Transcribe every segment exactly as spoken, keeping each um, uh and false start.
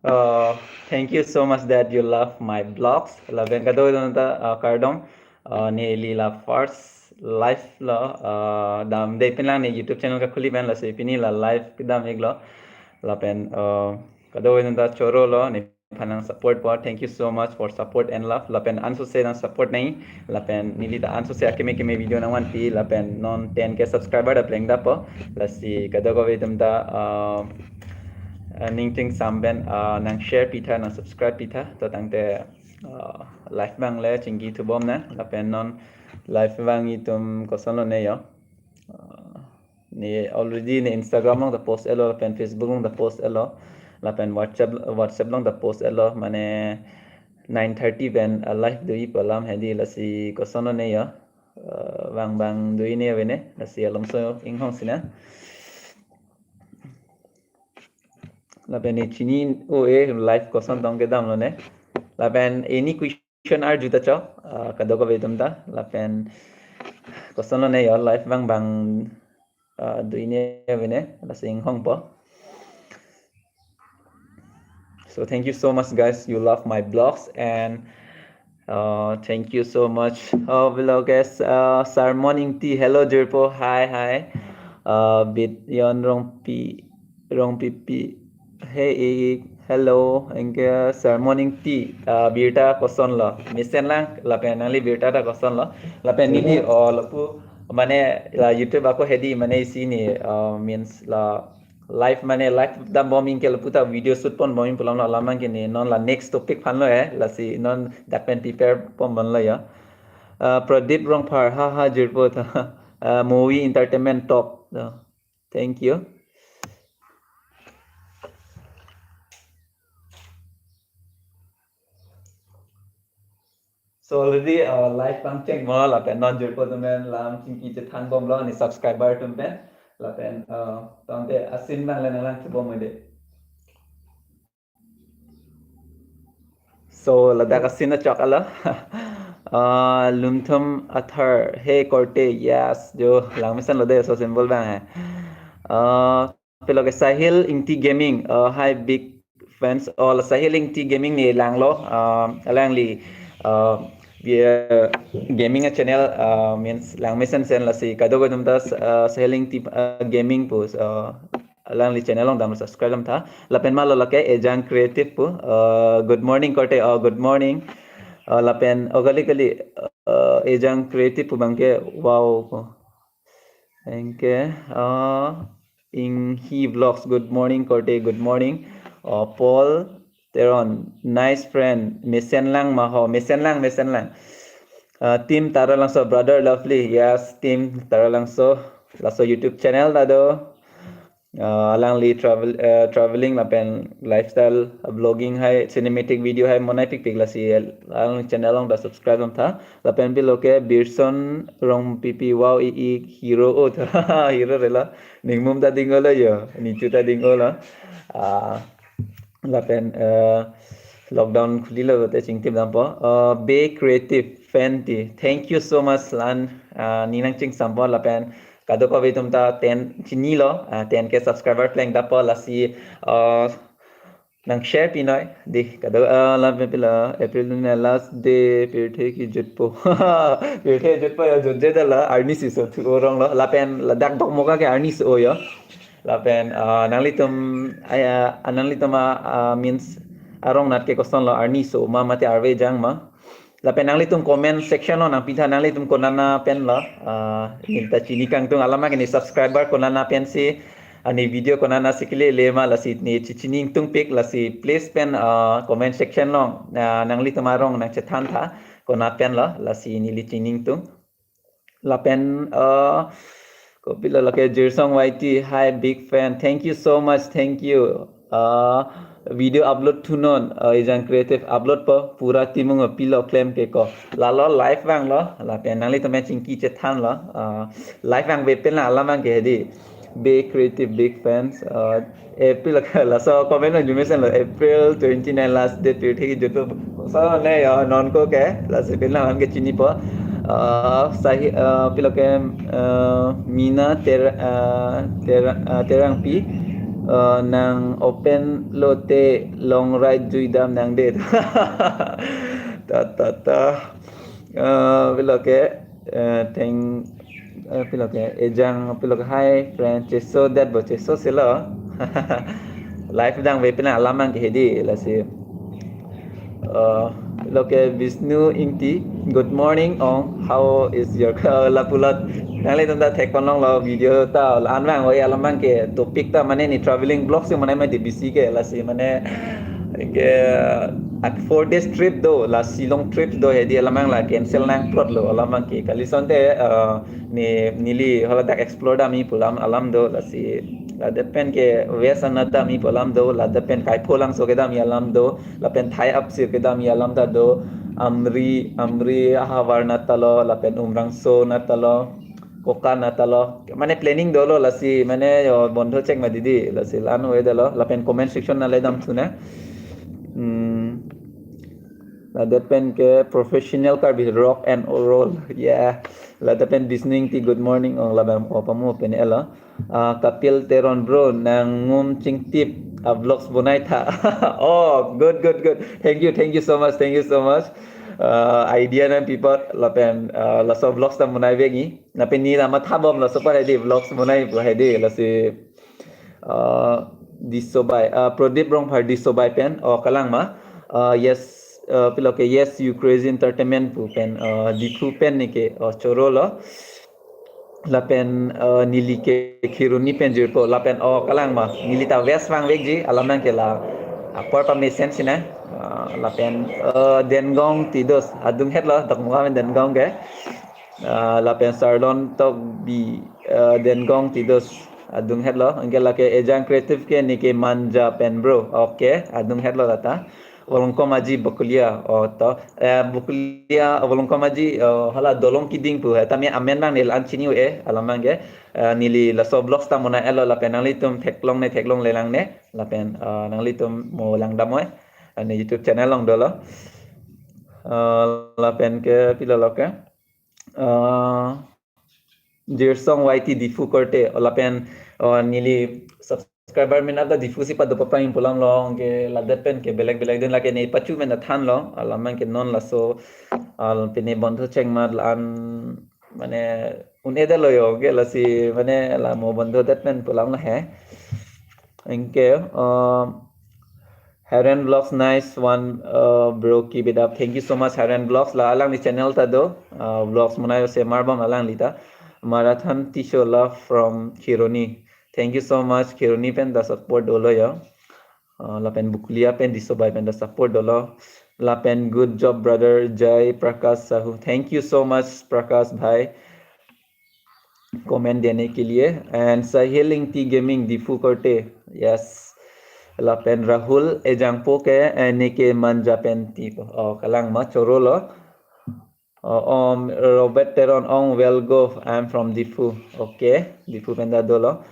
Uh, thank you so much that you love my vlogs. Lapen kadokave atum ta, uh, kardom. Uh, neli la first live lo, uh, damde pen lang ne YouTube channel kakhuli pen, lasi pini la live kedam-iklo. Lapen, uh, kadokave atum ta choro lo, nephan nang support po. Thank you so much for support and love. Lapen ansose nang support nang. Lapen neli ta ansose akeme keme video nangvanpi. Lapen non ten K subscriber ta plengdappo. Lasi kadokave atum ta, uh, uh, ning chingsam pen, uh, nang share pitha, nang subscribe pitha. To tangte, uh, live vang le chingki thubom nang. Lapen non live vang itum kosonlo ne yo. Uh, ne already ne Instagram along ta post-etlo, lapen Facebook along ta post-etlo, lapen WhatsApp, WhatsApp along ta post-etlo, mane nine thirty pen, uh, live doji pu alam hedi, lasi kosonlo ne yo. Uh, vang vang doji ne ave ne, lasi alomso inghong sinang. Lapen ne chini o e live koson tong kedamlo ne. Lapen any question arju ta chok, uh, kadokave atum ta. Lapen kosonlo ne yo live vang vang, uh, doji ne ave ne, lasi inghongpo. So thank you so much, guys. You love my vlogs and, uh, thank you so much. Oh, vloggers, uh, Sermon Ingti, hello jirpo, hi hi. Uh, Bit Yon Rongpi, Rongpipi, hey, hello. Anke Sermon Ingti, uh, birta kosonlo? Mesen lang, lapen nangli birta ta kosonlo? Lapen neli, oh, lapu, mane la YouTube ako hedi, mane isi ne, uh, means la live, mane live dambom-ik ke lapu ta video shoot ponbom-ik pu alam lo, alam abang ke ne non la next topic aphanlo eh, lasi non dak pen prepare ponbomlo ya. Uh, Pradip Rongphar, ha ha jirpo ta. Uh, movie entertainment top. Uh, thank you. So already, uh, live pangcheng mo, lapen non jirpo atum pen lam chingki chethanbomlo, ne subscriber atum pen, lapen, uh, tangte asin nang le nanglang thubom mo de. So ladak asin achok alo. Uh, Lumthum Athar, hey korte, yes, jo langmesenlo de, so simple abang he. Uh, pilo ke Sahil Ingti Gaming, uh, hi big fans all. Sahil Ingti Gaming ne langlo, uh, alangli, uh, gaming a channel, uh, means langmesensen, lasi kadokave atum ta, uh, Sahil Ingti, uh, Gaming pu, uh, alangli channel along dam subscribe dam tha. Lapen malo lake Ejang Creative pu, uh, good morning korte, uh, good morning. Uh, lapen, oh, kali kali, uh, Ejang Creative pu abang ke, wow pu. Anke, uh, Inghi Vlogs, good morning korte, good morning. Uh, Paul Teron, nice friend, mesen lang ma ho, mesen lang, mesen lang. Uh, Team Taralangso, brother Lovely, yes, Team Taralangso, laso YouTube channel ta do. Uh, alangli travel, uh, traveling lapen lifestyle, uh, vlogging hai, cinematic video hai monai pikpik, lasi alangli channel along ta subscribe dam tha. Lapen pilo ke Birson Rongpipi, wow, i, i hero o tha. Hero rela. Ningmum ta ding-olo yo, nichu ta ding-olo. Ah, lapen, eh, lockdown khulilo te chingtip dampo. Eh, Be Creative Fenty, thank you so much lan, ah, ne nangchingsampo, lapen kadokave atum ta ten chinilo, ah, ten K subscriber plengdappo, lasi, ah, nang share pinoi di, kado, ah, lapen pilo, April ne last day, pirthe kejutpo. Pirthe jutpo yo, jutje dala, arni si so thu orong lo, lapen ladak Dokmoka ke arni so yo. Lapen, ah, nanglitum, ah, ah, nanglitum, ah, ah, means arong nat ke kosonlo, arni so ma mate arve jang ma. Lapen nanglitum comment section lo nangpitha, nanglitum konana pen lo, ah, neli ta chini kangtung, alam abang ke ne subscriber konana pensi, ah, ne video konana si kelele ma, lasi ne chechini ingtungpik, lasi please pen, ah, comment section lo, ah, nanglitum arong nangchethan tha, kona pen lo, lasi neli chini ingtung. Lapen, ah, kopilo lake Jirsong Y T, hi big fan, thank you so much, thank you. Ah, video upload thunon, ah, Ejang Creative upload po, pura timung pilo klem ke ko. Lalo live vanglo, lapen nanglitum chingki chethanlo, ah, live vangve pen la alam abang ke hedi. Be Creative big fans, ah, April ka, laso comment lo jumesen lo, April twenty-nine last date pirthe kejutpo. So ne yo non ko ke, lasi pen la man ke chinipo. Ah, sahi, ah, pilo ke, ah, Mina Ter, ah, Ter, ah, Terangpi. Uh, nang open lote long ride juidam nang de. Ta ta ta. Uh, pilo ke, uh, thank, uh, pilo ke, Ejang, pilo ke, hi friend, cheso det bo, cheso silo. Live dang ve pina alam abang ke hedi, lasi. Uh, pilo ke Vishnu Ingti, good morning, ong, how is your, uh, lapulat. Nanglitum ta thek ponlonglo video ta, la-an vang oi alam abang ke topic ta mane ne traveling vlog si mane ma D B C ke, lasi mane ke, uh, four days trip do, la Shillong trip do hedi alam abang la cancel nangplotlo alam abang ke. Kali asonte, uh, ne neli haladak explore damji pu alam, alam do, lasi ladak pen ke West anat damji pu alam do, ladak pen Kaipholangso kedamji alam do, lapen Thai apsir kedamji alam ta do, Amri, Amri ahavar anat ta lo, lapen Umrangso anat ta lo, Koka anat ta lo. Mane planning dolo, lasi mane yo bondho chek ma didi, lasi la-an oi dolo, lapen comment section nangle damthu nang. Hmm. Ladak pen ke professional Karbi rock and roll. Yeah. Ladak pen Vishnu Ingti, good morning, ong, labang, oh, pamu pen elo. Ah, Kapil Teron bro, nang ngum chingtip a vlogs bonai tha. Oh, good, good, good. Thank you, thank you so much, thank you so much. Uh, idea nangpipo lapen, uh, laso vlogs ta bonai vekji. Lapen ne la matha bom laso pa hedi vlogs bonai pu hedi, lasi, uh, Disobai, uh, Pradip Rongphar Disobai pen, oh, kalang ma. Uh, yes, uh, pilo ke, yes, you crazy entertainment pu pen, uh, Diphu pen ne ke, oh, choro lo. Lapen, uh, neli ke Kheroni pen jirpo, lapen, oh, kalang ma, neli ta West vang vekji, alam abang ke la apor pamesen si nang, uh, lapen, uh, Dengong Tidos, adung hetlo, Dokmoka pen Dengong ke, uh, lapen Sarlon Tokbi, uh, Dengong Tidos, adung hetlo, anke lake Ejang Creative ke ne ke Manja pen bro, okay, adung hetlo lata. Volongkom Aji Bokolia, oh, to, eh, Bokolia, Volongkom Aji, oh, hala Dolong Kiding pu, eh, tame amen abang ne la-an chini-o-e, alam abang ke, eh, neli laso vlogs ta bonai elo lapen nanglitum theklongne, theklongle lang ne, lapen, eh, nanglitum mo lang damnoi, eh, ne YouTube channel along dolo. Eh, lapen ke pilo lo ke. Uh, Jirsong Y T Diphu korte, oh, lapen, oh, neli subscriber min ada Diphu si pado papang pu alam lo, anke ladak pen ke belek belek dun, lake ne pachu men than lo, alam abang ke non laso, al pine bondho chengmat la-an mane un-e detlo yo, anke lasi mane la mo bondho det pen pu alam lo he. Anke, uh, Haren Vlogs, nice one, uh, bro, keep it up. Thank you so much, Haren Vlogs. La alangli channel ta do, uh, vlogs bonai semar bom alangli ta. Marathon Tisho, love from Kheroni. Thank you so much, Kheroni pen ta support dolo ya. Uh, lapen Bokolia pen Disobai pen ta support dolo. Lapen good job, brother Jai Prakash Sahu. Thank you so much, Prakash bhai. Comment dene ke liye. And Sahil Ingti Gaming Diphu korte. Yes. Lapen Rahul Ejangpo ke, eh, ne ke Manja pen ti po. Oh, kalang ma choro lo. Oh, um, Robert Teron, ong, well go. I'm from Diphu. Okay. Diphu pen ta dolo.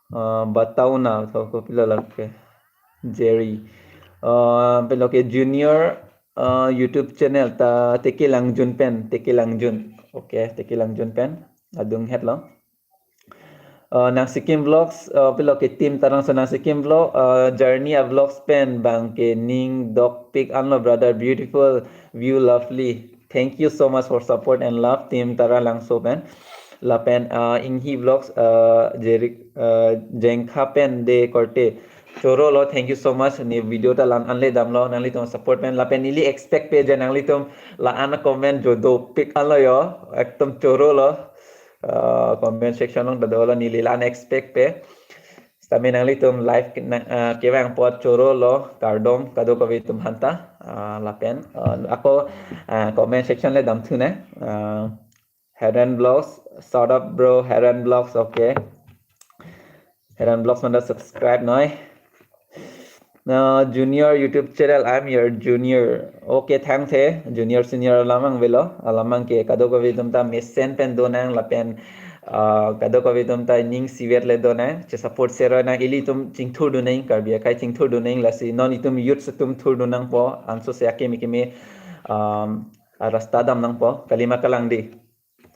Uh, Batao na, to kopilo lake. Jerry. Uh, pilo ke Junior, uh, YouTube channel ta Teke Langjun pen, Teke Langjun. Okay, Teke Langjun pen. Adung hetlo. Uh, Nang Sikkim Vlogs, uh, pilo ke Team Tarangso Nang Sikkim Vlog, uh, Journey a Vlogs pen bang ke ning dokpik anlo, brother, beautiful view, lovely. Thank you so much for support and love, Team Taralangso pen. Lapen, uh, Inghi Vlogs, uh, Jerik, uh, Jengkha pen de korte. Choro lo, thank you so much. Ne video ta la-an le damlo, nanglitum support pen. Lapen neli expect pe je nanglitum la-an comment jo dopik anlo yo. Ekdom choro lo. Uh, comment section along ta dolo, neli la-an expect pe. Sitame nanglitum live ke-, nang, uh, kevang apot choro lo, kardom kadokave atum aphanta. Uh, lapen, uh, ako, uh, comment section le damthu nang. Uh, Heron Vlogs, shout out bro, Heron Vlogs, okay. Heron Vlogs manda subscribe noi. Now, Junior YouTube channel, I'm your junior. Okay, thanks he. Junior, senior alam abang avelo. Alam abang ke kadokave atum ta mesen pen do nang lapen, uh, kadokave atum ta ning isivet le do nang. Che support share nang, ilitum chingthur dun nang, Karbi akhei chingthur dun nang, lasi non itum youth atum thur dun nangpo, anso se akimi kimi, um, arasta dam nangpo, kalima kalang di.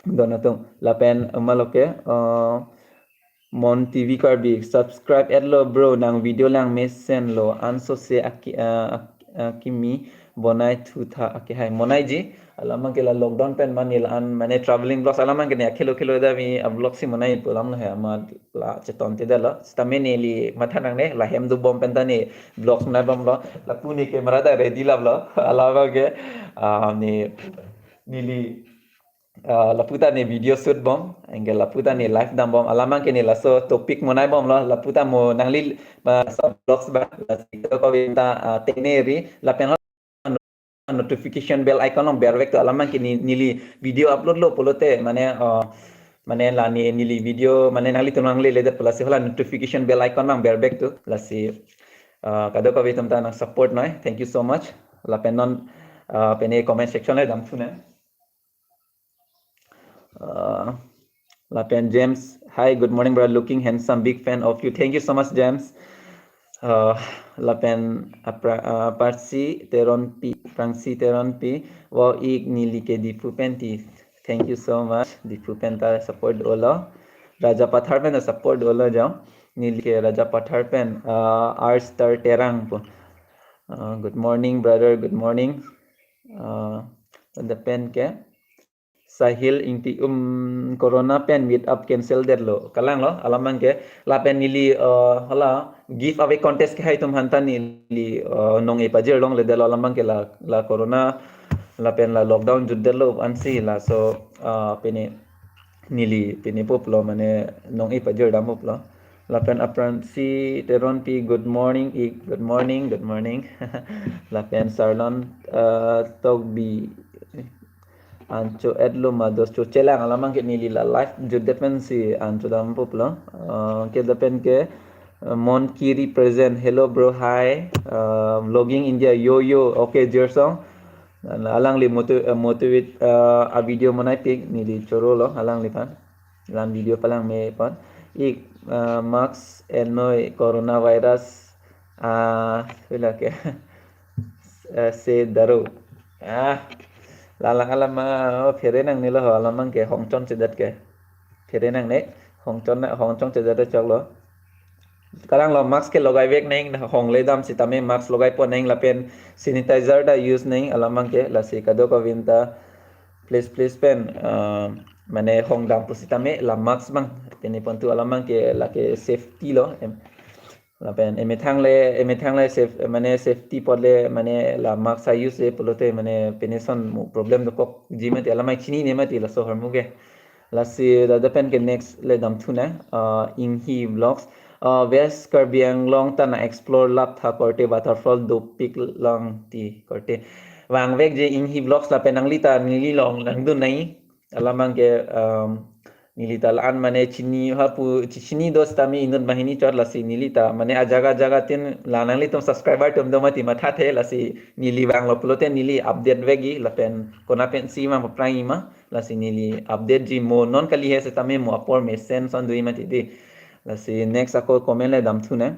Don atum. Lapen, um, malo ke, uh, Mon T V Karbi, subscribe etlo bro, nang video lang mesen lo, ansose aki, ah, ak-, akimi bonai thu tha ake hai. Monai ji, alam abangke la lockdown pen mane la-an mane traveling vlogs alam abangke ne akhelo khelo da mi a vlog si monai pu alam lo he ama la cheton te da lo. Sitame neli matha nangne la hem dobom pen ta ne vlogs monai bomlo. Lapu ne camera ta ready lap lo. Alam abangke, ah, ne neli, ah, lapu ta ne video shoot bom, anke lapu ta ne live dam bom. Alam abangke ne laso topic monai bomlo. Lapu ta mo nangli, ah, laso vlogs ba, lasi kedo kave ta, ah, tengne ri, lapen notification bell icon along bervek to alam abangke ne, neli video upload lo pulote mane, ah, mane la ne neli video mane nanglitum nanglele det pu lasi hala notification bell icon abang bervek to lasi, ah, kedo kave atum ta nang support noi. Thank you so much. Lapen non, ah, pine comment section le dam thu ne. Uh, lapen James, hi, good morning, brother. Looking handsome, big fan of you. Thank you so much, James. Uh, lapen Apra, uh, Parsi Teronpi, Prangsi Teronpi, wow, ik neli ke Diphu pen ti. Thank you so much. Diphu pen ta support dolo. Raja Pathar pen ta support dolo jam. Neli ke Raja Pathar pen, uh, R Star Terang pu. Uh, good morning, brother. Good morning. Uh, lapen ke Sahil Ingti, um, corona pen meet up cancel det lo. Kalang lo, alam abangke, lapen neli, uh, hala giveaway contest ke hai atum aphan ta neli, uh, nong-e pajir longle det lo, alam abangke la, la corona, lapen la lockdown jut det lo ansi laso, uh, pine neli, pine pop lo mane nong-e pajir dam pop lo. Lapen Apransi Teronpi, good morning, ik, good morning, good morning. Lapen Sarlon, uh, Tokbi, ancho etlo mados cho chelang alam abangke neli la live jut det pensi ancho dam pop lo. Uh, ke lapen ke, uh, Mon Kiri present. Hello bro, hi. Uh, Vlogging India, yo yo. Okay, Jirsong. Alangli motiv-, uh, motivate, uh, a video monai pik neli choro lo alangliphan. Lan video palang me pon. Ik, uh, mask enoi coronavirus, uh, sila ke, uh, se daru. Ah, lalang alam, uh, phere nangne lo ho, alam abangke hongchon chedat ke. Phere nangne, hongchon na, hongchon chedat chok lo. Kalang lo mask ke logai vek neng, hongle dam sitame mask logai pon neng lapen sanitizer ta use neng alam abangke lasi kadokave ta please please pen, uh, mane hong dam pusitame la mask abang pine pon tu alam abangke lake safety lo em. Lapen emethang le, emethang le safe, mane safety apot le mane la mask a use e pulote mane pine ason mo problem dokok ji mati alam abang chinine mati laso ahormu ke. Lasi ladak pen ke next le dam thu na, uh, Inghi Vlogs. Uh, West Karbi Anglong ta nang explore lap tha korte, waterfall dopik lang ti korte. Vangvek je Inghi Vlogs lapen nangli ta neli along nangdun nai. Alam abangke, um, neli ta la-an mane chini hapu chi-, chini do sitame inut banghini chot lasi neli ta mane ajaga jaga tin la nanglitum subscriber atum do mati mathathe lasi neli vanglo pulote neli update vekji lapen kona pensi ma paphrangji ma. Lasi neli update ji mo non kali he sitame mo apor mesen ason do-i mati di. Lasi next ako comment le dam thu na.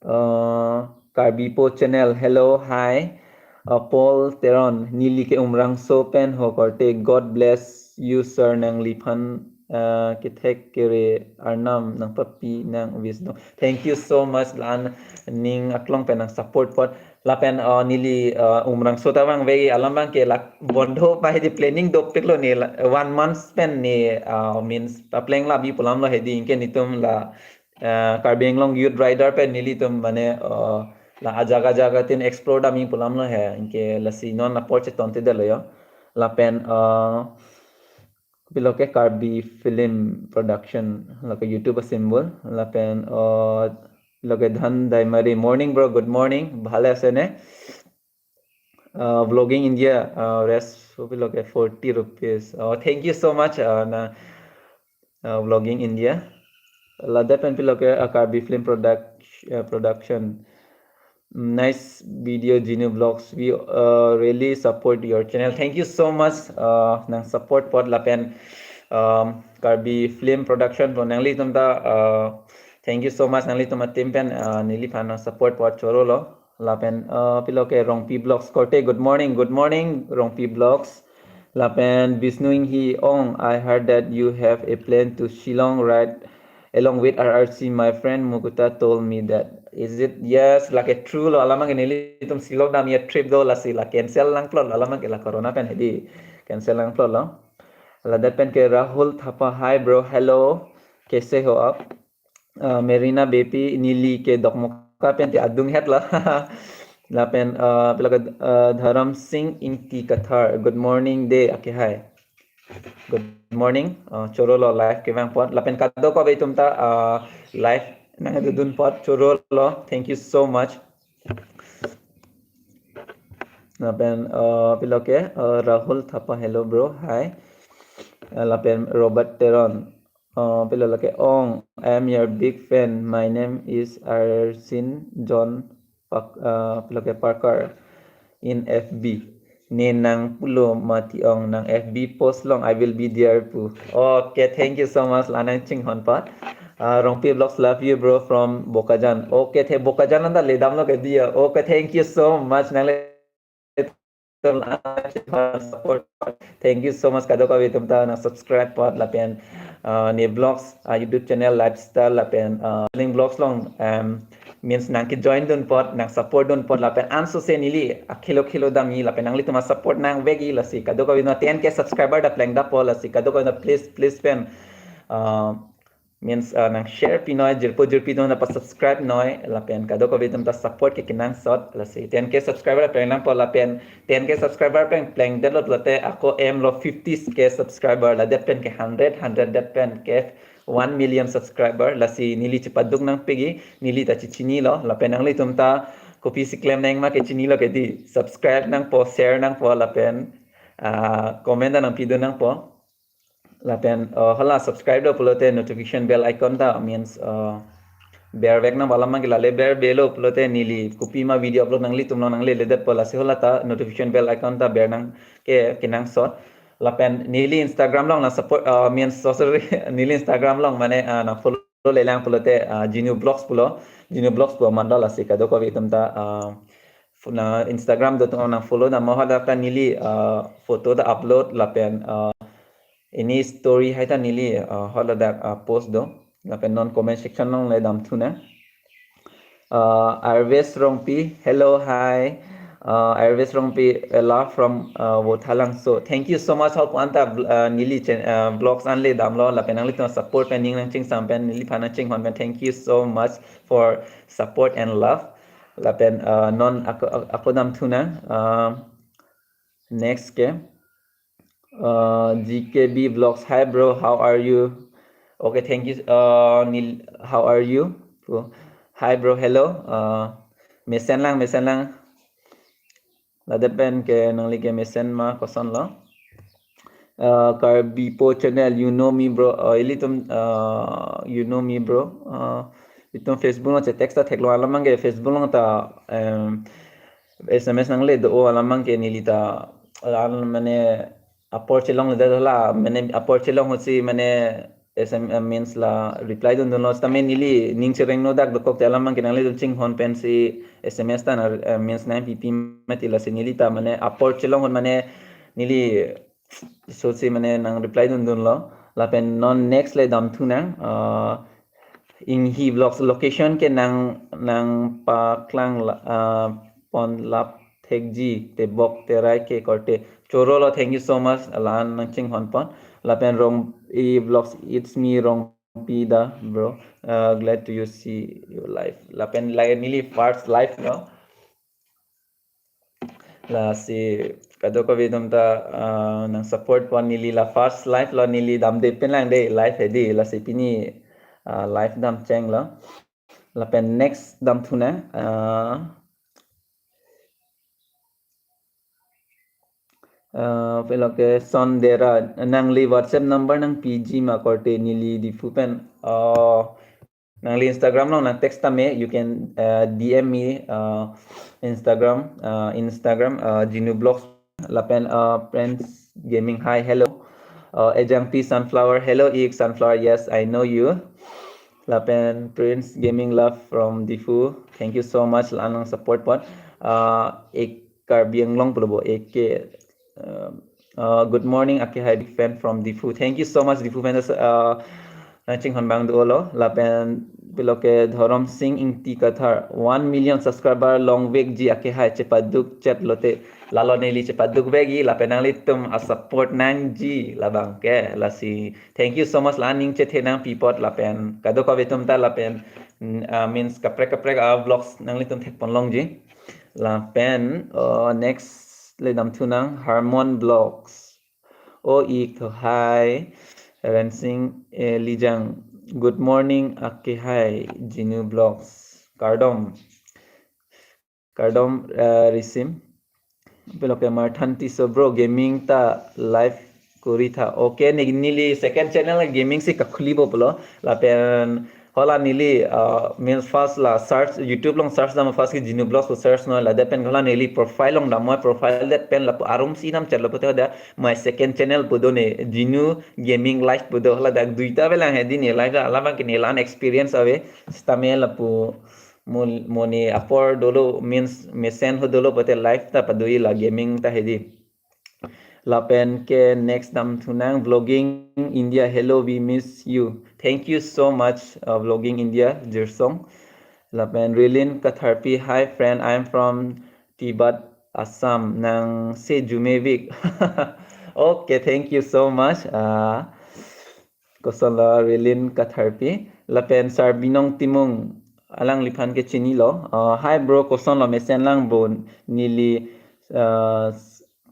Uh, Karbi Po Channel, hello, hi. Uh, Paul Teron, neli ke Umrangso pen ho korte, God bless you, sir, nangliphan, uh, kethek kere arnam nangpapi nang wisdom. Thank you so much, la-an ning aklong pen nang support apot. Lapen, uh, neli, uh, Umrangso ta vangve alam abangke la bondho pa hedi planning dopik lo ne la, one month pen ne, uh, means papleng labi pu alam lo hedi anke netum la, uh, Karbi Anglong Youth Rider pen nelitum mane, uh, la ajaga jaga tin explore dam pu alam lo he anke lasi non apor cheton te dalo yo. Lapen, uh, pilo ke Karbi Film Production, lake YouTube a symbol, lapen, uh, lake Dhan Daimari. Morning, bro. Good morning. Bhale ase ne? Uh, Vlogging India, uh, rest pilo ke forty rupees. Oh, thank you so much, uh, na, uh, Vlogging India. Ladak pen pilo ke, uh, Karbi Film Product, uh, Production. Nice video, Jinu Vlogs. We, uh, really support your channel. Thank you so much, uh, nang support apot lapen, um, Karbi Film Production pu nanglitum ta, uh, thank you so much nanglitum a team pen, uh, neliphan nang support apot choro lo. Lapen, uh, pilo ke Rongpi Vlogs korte. Good morning, good morning, Rongpi Vlogs. Lapen Vishnu Inghi, Ong, I heard that you have a plan to Shillong, right? along with R R C, my friend Mukuta told me that. Is it? Yes, lake true lo, alam abang ke nelitum Shillong damji atrip do, lasi la cancel nangplot lo, alam abang ke la corona pen hedi cancel nangplot lo. Ladak pen ke Rahul Thapa, hi bro, hello, kaise ho aap? Uh, Merina Bepi, neli ke Dokmoka pen te adung het lo. Lapen, uh, pilo ke, uh, Dharam Singh Ingti Kathar, good morning de, ake hai. Good morning. Uh, choro lo live kevang apot. Lapen kadokave atum ta, uh, live nangdodun apot choro lo. Thank you so much. Lapen, uh, pilo ke, uh, Rahul Thapa, hello bro, hi. Uh, lapen Robert Teron, uh, pilo lake, Ong, I am your big fan. My name is Arsin John Park, uh, pilo ke Parker in F B. Ne nang pulo mati ong, nang F B post long, I will be there pu. Okay, thank you so much, la nangchinghon apot. Uh, Rongpi Vlogs, love you bro from Bokajan. Okay, the Bokajan anta ledam lo ke dia. Okay, thank you so much. Nanglitum support. Thank you so much. Kadokave atum ta nang subscribe apot lapen, uh, ne vlogs, uh, YouTube channel Lifestyle lapen, uh, Link Vlogs long, um, means nangkejoin dun apot, nang support dun apot lapen ansose neli akhelo khelo damji lapen nanglitum support nangvekji, lasi kadokave atum ten K subscriber ta plengdappo, lasi kadokave atum please, please pen, uh, means, uh, nang share pinoi, jirpo jirpi atum ta pa subscribe noi, lapen kadokave atum ta support ke kenangsot, lasi ten K subscriber plengdampo lapen ten K subscriber pen plengdetlo pulote ako aim lo fifty K subscriber, ladet pen ke hundred, hundred det pen ke one million subscriber, lasi neli chepaduk nangpikji, neli ta chechinilo, lapen nanglitum ta kopisi klem nangma ke chinilo ke di, subscribe nangpo, share nangpo, lapen, ah, comment ta nangpidun nangpo. Lapen, uh, hala subscribe do pulote notification bell icon ta means, uh, bervek nang, alam abang ke lale berbelo pulote neli kopima video upload nanglitum long nanglele detpo, lasi hala ta notification bell icon ta ber nang ke kenangsot. Lapen neli Instagram long nang support, uh, means, so sorry, neli Instagram long mane, uh, nang follow lelang pulote, uh, Genu Vlogs pulo, Genu Vlogs pu mandal, lasi kadokave atum ta, uh, fu-, na Instagram do atum nang follow dampo, hadak ta neli, uh, photo ta upload lapen, uh, any story hai ta neli, uh, haladak, uh, post do. Lapen non comment section longle damthu nang. Uh, Arves Rongpi, hello, hi. Uh, Arves Rongpi, a love from, uh, Vothatlangso. Thank you so much. Hope anta, uh, neli chen-, uh, vlogs anle damlo lapen nanglitum support pen ning nangchingsam pen neliphan nangchinghon pen thank you so much for support and love. Lapen, uh, non ako, ako damthu nang. Uh, next ke, uh, G K B Vlogs. Hi bro, how are you? Okay, thank you. Uh, Nil, how are you? Hi bro, hello. Uh, mesen lang, mesen lang. Ladak pen ke nangli ke mesen ma, koson lo? Uh, Karbipo channel, you know me bro. Uh, ilitum, uh, you know me bro. Uh, itum Facebook along che text ta theklong, alam abang ke Facebook along ta, um, S M S nangle do, alam abang ke neli ta, alam mane apor chelongledet la, mane apor chelong ahutsi mane S M S means la reply dundunlo, seta mane neli ning cherengno dak dokok te alam abang ke nanglitum chinghon pensi S M S ta na, eh, means nangpipi mati, lasi neli ta mane apor chelong ahut mane neli so si mane nang reply dundunlo. Lapen non next le damthu nang, uh, Inghi Vlogs, location ke nang, nangpaklang la, uh, pon lap thekji, tebok terai ke korte. Choro lo, thank you so much. La-an nangchinghon pon. Lapen Rongpi Vlogs, it's me Rongpi da, bro. Uh, glad to you see you live. Lapen la neli first live lo. Lasi kadokave atum ta, ah, nang support pon, neli la first live lo, neli damde pen lang de live hedi, lasi pini, ah, live damcheng lo. Lapen next damthu nang, ah, ah, pilo ke Sondera, nangli WhatsApp number nangpiji ma korte, neli Diphu pen, ah, nangli Instagram along nang text tame, you can, uh, D M me, uh, Instagram, uh, Instagram, uh, Genu Vlogs, lapen, uh, Prince Gaming, hi, hello. Uh, Ejangpi Sunflower, hello, ik Sunflower, yes, I know you. Lapen Prince Gaming, love from Diphu. Thank you so much, la-an nang support pon. Uh, ek Karbi Anglong pulo bo, ek, uh, uh, good morning, ake hai, big fan from Diphu. Thank you so much, Diphu fan. Uh, Nangchinghon abang dolo, lapen pulo ke Dhorom Singh Ingti Kathar, one million subscriber longvekji akehai chepaduk chet lote, lalo neli chepaduk vekji, lapen nanglitum a-support nangji labang ke, lasi thank you so much, la-an ning chethe nangpi apot, lapen kadokave atum ta lapen, mm, ah, means kaprek kaprek a-vlogs nanglitum thekpon longji. Lapen, uh, next le damthu nang, Harmon Vlogs. O ik tho, hi. Rensing, eh, Lijang. Good morning, akehai, Jinu Vlogs. Kardom. Kardom, eh, Risim. Pulo ke Marthan Tisso, bro, gaming ta live kori tha. Okay, ne neli second channel gaming si kakhulipo pulo. Lapen hala neli, uh, means first la search, YouTube along search dam, first ke Jinu Vlogs pu search noi, ladak pen hala neli profile along dam, moi profile det pen lapu arum si nam chat lapu te hoda my second channel pu do, ne Jinu Gaming Live pu do, hala dak duita avelang hedi, ne live la alam ke ne la-an experience ave, sitame lapu mo, mo ne apor dolo, means mesen ho dolo pote live ta pado-i la gaming ta hedi. Lapen ke next damthu nang, Vlogging India. Hello, we miss you. Thank you so much, uh, Vlogging India, Jirsong. Lapen Rilin Katharpi, hi friend, I'm from Tibet, Assam. Nang se jumevik. Okay, thank you so much. Uh, kosonlo Rilin Katharpi. Lapen Sarbinong Timung, alangliphan ke chinilo. Uh, hi bro, kosonlo, mesen lang bro, neli, uh,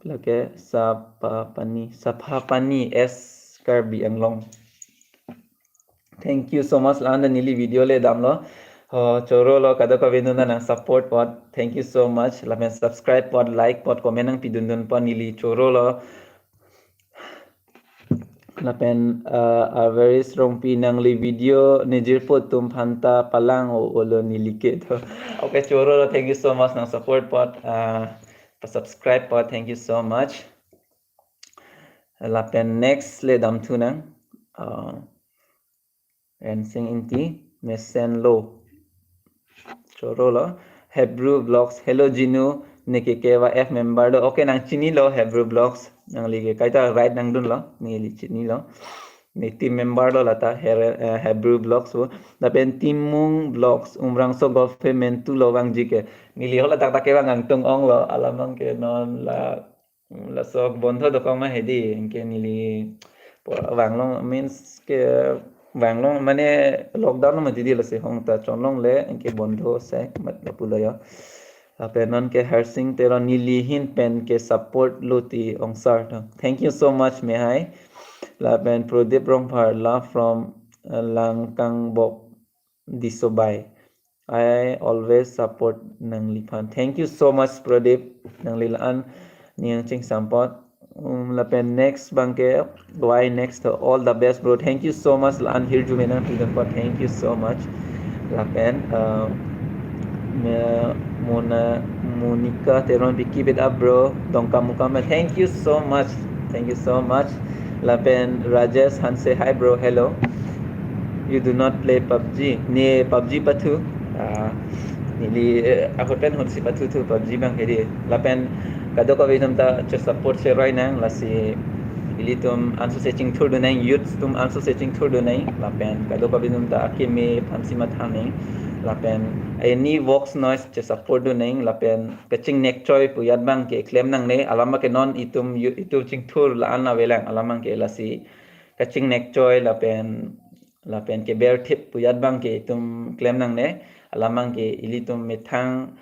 lake Sapapani, Sapapani East Karbi Anglong. Thank you so much, la-an ta neli video le damlo. Oh, chorolo, kadokave atum ta nang support apot. Thank you so much. Lapen subscribe apot, like apot, comment nangpidundun apot, neli chorolo. Lapen, uh, a very strong pi, nangli video nejirpo atum aphan ta palang-o-olo neli ke tho. Okay, chorolo, thank you so much nang support apot, uh, pa-subscribe apot, thank you so much. Lapen next le damthu nang, uh, Rensing Ingti, mesenlo. Chorolo. Hebrew Vlogs, hello Jinu, ne ke K Y F member do. Okay, nang chinilo Hebrew Vlogs, nangli ke kaita right nangdunlo, neli chinilo. Ne team member lo lata Her-, eh, Hebrew Vlogs pu. Lapen Timung Vlogs, Umrangso Golf Mentu lo vangji ke. Neli hala dak dak kevang angtung onglo, alam abang ke non la laso bondho dokok ma hedi, anke neli po-, vanglong, means ke vanglong mane lockdown ma didi, lasi hong ta chonlongle, anke bondho se mat pulo yo. Lapen non ke Harsing Teron, neli ahin pen ke support lo ti ong sar tho. Thank you so much, mehai. Lapen Prodip Rongphar, love from, uh, Langkangbok Disobai. I always support nangliphan. Thank you so much, Prodip. Nangli la-an ning chingsam apot. Um, lapen next abang ke, why next? All the best, bro. Thank you so much. La-an hirjume nangpidun apot. Thank you so much. Lapen, uh, me-, Mona, Monica Teron, we keep it up, bro. Dongkamukam. Thank you so much. Thank you so much. Lapen Rajesh Hanse, hi, bro. Hello. You do not play PUBG. Ne PUBG pathu. Ah, neli, eh, ahut pen ahut si pathu thu PUBG abang hedi. Lapen kadokave atum ta che-support cheroi nang, lasi ilitum anso se chingthurdun nang, youths atum anso se chingthurdun nang. Lapen kadokave atum ta akeme aphan si matha nang. Lapen any vlogs noi che-support dun nang. Lapen kachingnek choi pu ajat abang ke klem nangne. Alam abang ke non itum yo-, itum chingthur la-an avelang. Alam abang ke lasi kachingnek choi lapen, lapen keber thip pu ajat abang ke itum klem nangne, alam abang ke ilitum methang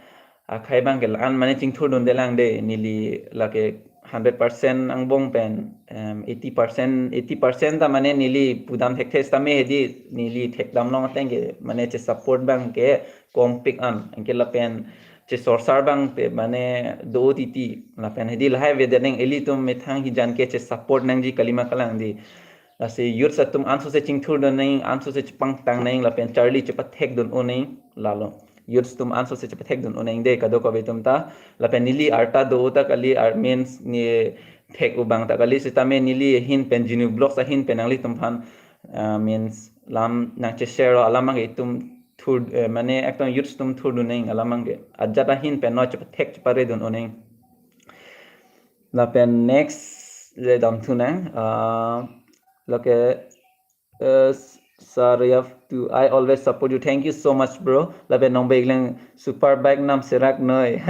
akhei abang ke la-an mane chingthurdunde lang de, neli lake hundred percent angbong pen, em, eighty percent, eighty percent ta mane neli pudam thekthe sitame hedi, neli thekdam long ateng ke mane che-support abang ke kongpik an, anke lapen chesorsar abang pe mane do titi, lapen hedi lahai avedet nang, ilitum methang hijan ke che-support nangji kalima kalang di. Lasi youths atum anso se chingthurdun nang, anso se chepangtang nang, lapen charli chepathekdun-o nang, lalo. Youths atum anso se chepathekdun-o nang de, kadokave atum ta. Lapen neli arta do ta kali, ar means ne thek-o abang ta kali, sitame neli ahin pen Jinu Vlogs ahin pen nanglitum aphan, ah, means lam nang che-share lo, alam abang ke itum thur, eh, mane ekdom youths atum thurdun nang, alam abang ke ajat ahin pen noi chepathek cheparedun-o nang. Lapen next le damthu nang, ah, lake, eh, Saryav to, I always support you. Thank you so much, bro. Lapen nongbeklang super bike nam serak noi.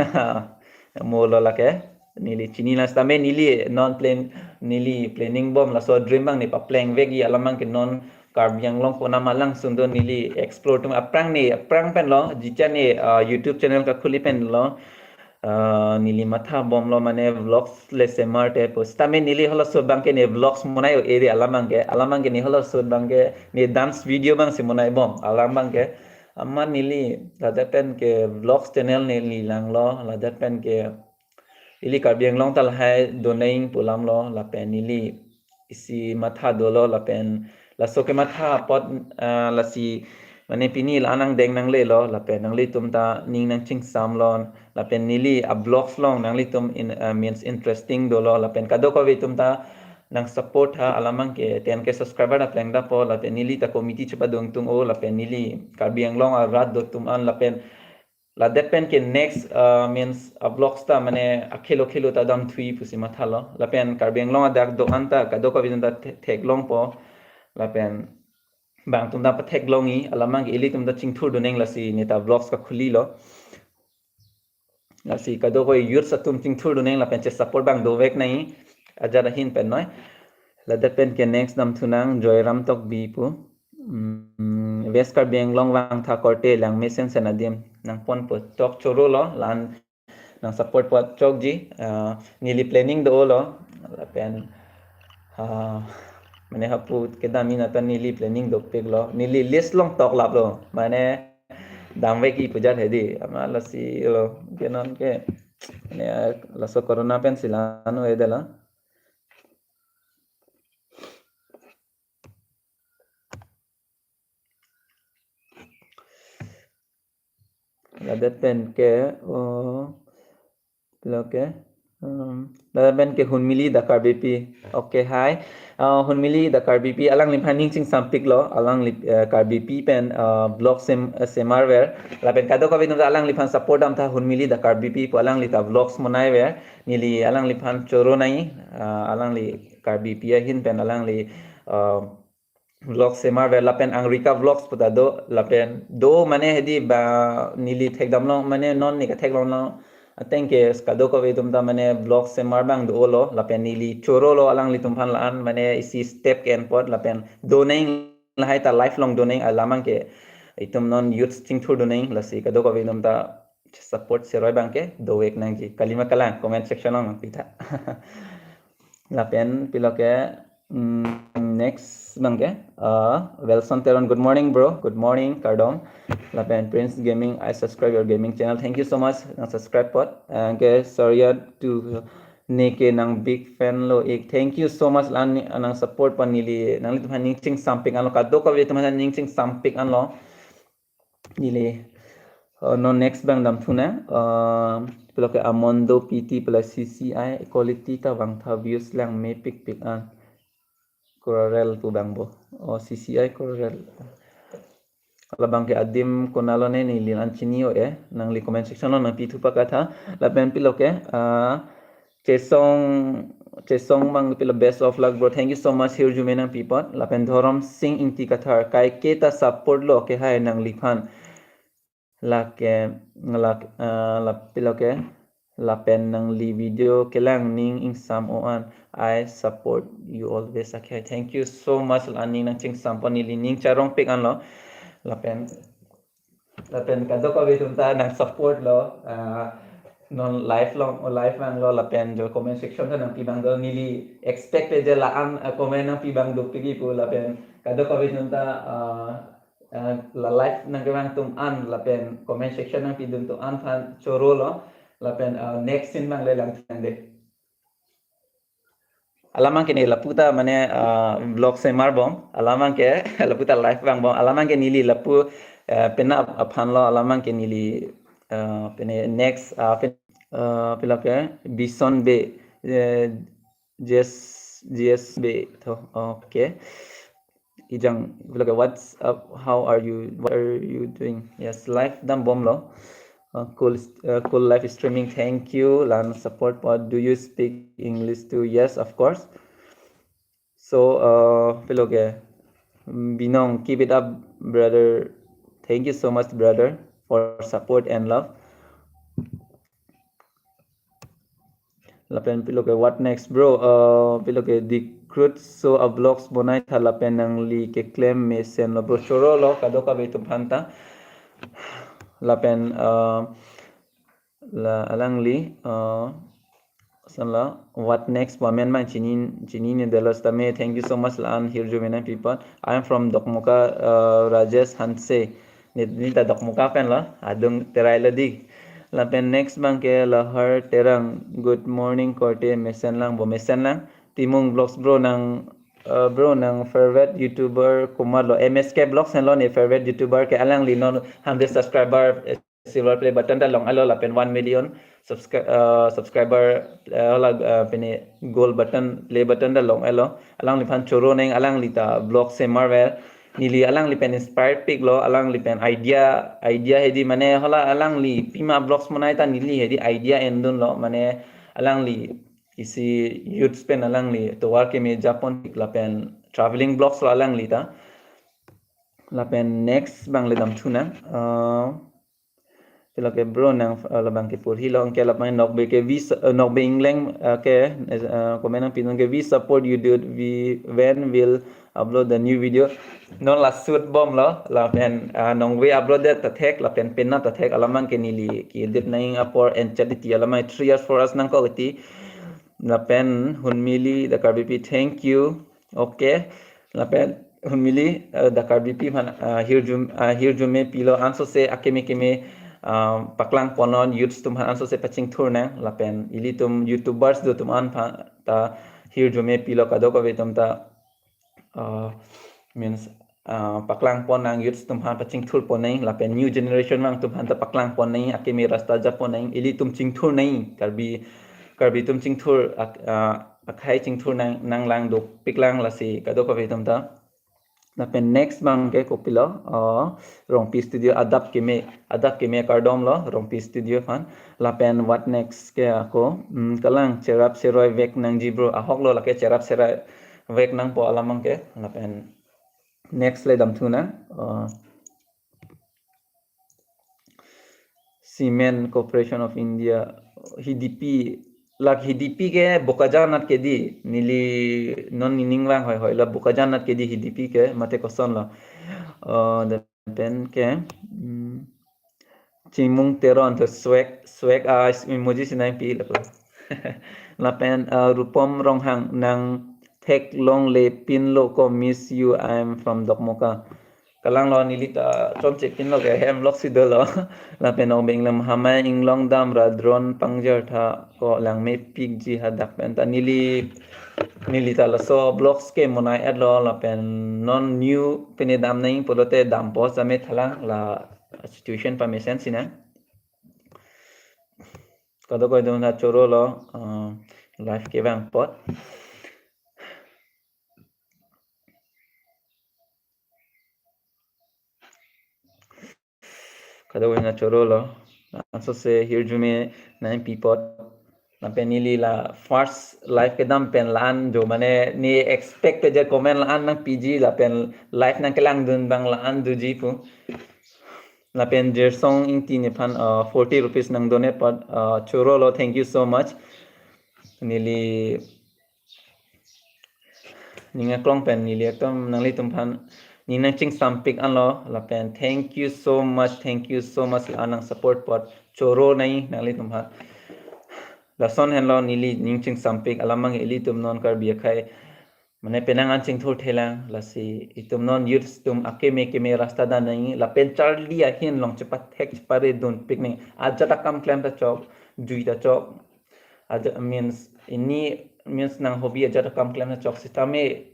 Mo lo lake. Neli chini lang sitame neli non plan, neli planning bom laso dream abang ne papleng vekji, alam abang ke non Karbi Anglong konat ma lang sundon neli explore atum aphrang ne, aphrang pen lo, jicha ne, ah, YouTube channel kakhuli pen lo, ah, neli matha bom lo mane vlogs le semar te pu. Sitame neli halaso abang ke ne vlogs monai o area alam abang ke, alam abang ke ne halaso abang ke ne dance video abang si monai bom alam abang ke. Amat neli ladak pen ke vlogs channel neli lang lo, ladak pen ke ili Karbi Anglong ta lahai doneng pu alam lo, lapen ili isi matha dolo, lapen laso kematha apot, ah, lasi mane pini la-an angdeng nangle lo, lapen nanglitum ta ning nangchingsam lo, lapen neli a vlogs along nanglitum in, ah, means interesting dolo, lapen kadokave atum ta nang support tha, alam abang ke ten K subscriber ta plengdampo, lapen neli ta committee chepadun tung o, lapen neli Karbi Anglong arat do atum an, lapen ladak pen ke next, uh, means a vlogs ta mane akhelo khelo ta damthui pusi matha lo. Lapen Karbi Anglong adak do-an ta kadokave atum ta the-, theklongpo. Lapen bang atum ta patheklongji, alam abang ke ilitum ta chingthur doneng lasi ne ta vlogs kakhuli lo. Lasi kadokave youths atum chingthur doneng lapen che support abang dovek nangji ajat ahin pen noi. Ladak pen ke next damthu nang Joyram Tokbi pu. Hmm, West Karbi Anglong vangtha korte lang mesen sen adim nangponpo, chok choro lo, la-an nang support apot chokji, ah, neli planning do lo, lapen, ah, mane hapu kedam in atan neli planning dopik lo, neli list along toklap lo, mane damvekji pu ajat hedi, amat lasi lo, ke non ke, mane, ah, laso corona pen si la-an o ede lo. Ladak pen ke, oh, pilo ke, um, ladak pen ke Hunmili Dakar B P. Okay, hi. Uh, Hunmili Dakar B P, alangliphan ning chingsampik lo, alangli, uh, Karbipi pen, uh, vlog sem-, uh, semarver. Lapen kadokave atum ta alangliphan support damtha, Hunmili Dakar B P pu alangli ta vlogs monaiver. Neli alangliphan choro nangji, uh, alangli Karbipi ahin pen alangli, uh, vlog semarver, lapen Angrika Vlogs pu ta do, lapen do mane hedi ba neli thekdam long, mane non ne katheklong long ateng ke kadokave atum ta mane vlog semar abang do lo, lapen neli choro lo alanglitum aphan la-an mane isi step ke-en apot, lapen doneng lahai ta lifelong doneng alam abang ke itum non youth chingthur doneng, lasi kadokave atum ta support seroi abang ke dovek nangji, kalima kalang comment section along nangpitha. Lapen pilo ke, mm, next abang ke, uh, Wilson Teron, good morning, bro. Good morning, kardom. Lapen Prince Gaming, I subscribe your gaming channel. Thank you so much, nang subscribe apot. Anke Sorya to ne ke nang big fan lo ik. Thank you so much la-an ni-, nang support pon neli, nanglitum aphan ning chingsampik anlo, kadokave atum aphan ning chingsampik anlo. Neli, uh, non next abang damthu nang, uh, pilo ke Amondo P T pilo C C I quality ta vangtha views lang mepikpik an. Corel pu abang bo. Oh, C C I Corel. Labang ke adim konat lo ne neli la-an chini o e. Nangli comment section along nangpithu pakatha. Lapen pilo ke, uh, Chesong, Chesong abang pilo best of luck, bro. Thank you so much. Hirjume nangpi apot. Lapen Dhorom Singh Ingti Kathar. Kaike ta support lo ke hai nangliphan. Lake, lak-, ah, lap-, pilo ke. Lapen nangli video kelang ning ingsam o an. I support you always. Okay, thank you so much. La-an ning nangchingsam pon neli ning charongpik anlo. Lapen Lapen kadokave atum ta nang support lo, ah, non live along, o live abang lo, lapen jo comment section ta nangpi abang do, neli expect le je la-an, ah, comment nangpi abang dopikji pu, lapen kadokave atum ta, ah, ah, la live nangkevang atum an, lapen comment section nangpidun atum an aphan choro lo, lapen, ah, next scene abang le langthu nang de. Alam abang ke ne lapu ta mane, ah, vlog semar bom. Alam abang ke lapu ta live vang bom. Alam abang ke neli lapu, eh, penap aphan lo. Alam abang ke neli, eh, pene next, ah, pen-, eh, pilo ke Bison Bey, eh, J S, J S Bey tho. Okay. Ijang, pilo ke, what's up? How are you? What are you doing? Yes, live dam bom lo. Uh, cool, uh, cool live streaming. Thank you. La-an support apot. Do you speak English too? Yes, of course. So, uh, pilo ke, Binong, keep it up, brother. Thank you so much, brother, for support and love. Lapen pilo ke, what next, bro? Uh, pilo ke, Dikrut, so a vlogs bonai tha lapen nangli keklem mesenlo, bro. Chorolo kadokave atum aphanta. Lapen, uh, la alangli, uh, sanlo, what next, pu amen abang chini, chinine detlo sitame. Thank you so much la-an hirjume nangpi apot. I am from Dokmoka, uh, Rajesh Hanse. Neli, neli ta Dokmoka pen lo, adung Terai lo dik. Lapen next abang ke Lahar Terang. Good morning korte, mesen lang, bo mesen lang. Timung Vlogs, bro, nang, uh, bro, nang favorite YouTuber komatlo? M S K Vlogs henlo ne favorite YouTuber ke. Alangli non hundred subscriber, eh, silver play button ta long-etlo, lapen one million subscri-, uh, subscriber, uh, la, uh, pine gold button, play button ta long-etlo. Alangliphan choro nang, alangli ta vlog semar ver. Neli alangli pen inspire piklo, alangli pen idea, idea hedi mane hala alangli pima vlogs bonai ta neli hedi idea endunlo, mane alangli isi youths pen alangli tovar keme japon tik lapen traveling vlogs lo alangli ta. Lapen next abang le damthu nang. Uh, pilo ke, bro, nang, uh, labang ke purhi lo, anke labang Nokbe ke we su-, uh, Nokbe Ingleng, uh, ke, uh, comment nangpidun ke, "We support you, dude. We, when will upload the new video?" Non la shoot bomlo, lapen, uh, Nokbe upload det ta thek, lapen penap ta thek, alam abang ke neli ke-edit nang apor and chat iti alam abang three years, four years nangkok iti. Lapen Hunmili Dakarbipi, thank you. Okay. Lapen Hunmili, uh, Dakarbipi aphan, uh, hirjum, uh, hirjume pilo, ansose akeme keme, uh, paklang ponnon, youths atum aphan ansose pachingthur nang, lapen ilitum YouTubers do atum aphan ta hirjume pilo, kadokave atum ta, uh, means, uh, paklang pon nang, youths atum aphan pachingthur pon nang, lapen new generation abang atum aphan ta paklang pon nang, akeme rasta japon nang, ilitum chingthur nang, Karbi, Karbi atum chingthur, ak-, uh, akhei chingthur nang, nanglang dopik lang, lasi kadokave atum ta. Lapen next abang ke kopilo, uh, Rongpi Studio, adap keme, adap keme kardom lo Rongpi Studio aphan. Lapen what next ke ako, mm, kalang cherap seroi vek nangji bro, ahok lo lake cherap seroi vek nangpo alam abang ke. Lapen next le damthu nang, uh, Cement Corporation of India, Hidipi, lake Hidipi ke Bokajan anat kedi, neli non nening vang hoihoi, la Bokajan anat kedi Hidipi ke, mate kosonlo. Uh, lapen ke, mm, Chimung Teron to swag, swag, ah, emoji si nangpi lapu. Lapen, uh, Rupom Ronghang, nang theklongle pinlo ko, miss you, I am from Dokmoka. Kalang lo, neli ta chonche pinlo ke hem lok si dolo. Lapen Nokbe Ingleng, Hamai inglong damra drone pangjar tha ko, langmepikji hadak pen ta. Neli, neli ta laso vlogs ke bonai-etlo, lapen non new pine dam nang pulote dampo same thalang, la situation pamesen sina. Kadokave atum ta chorolo, uh, live kevang apot. Kadokave atum ta chorolo. Ansose hirjume nangpi apot. Lapen neli la first live kedam pen la-an jo, mane ne expect pe je comment la-an nangpiji, lapen live nangkelangdun abang la-an doji pu. Lapen Jirsong Ingti nephan, uh, forty rupees nang donate apot, uh, chorolo, thank you so much. Neli ning aklong pen neli ekdom nanglitum aphan ning nangchingsampik anlo, lapen thank you so much, thank you so much la nang support apot, choro nai nanglitum aphan. Lason henlo neli ning chingsampik alam abang, ilitum non Karbi akhei mane penang an chingthur thelang, lasi itum non youths atum akeme keme rasta dam nang, lapen charli ahin along chepathek cheparedun pik nang, ajat akam klem ta chok, jui ta chok, ajat means ini means nang hobby ajat akam klem ta chok sitame,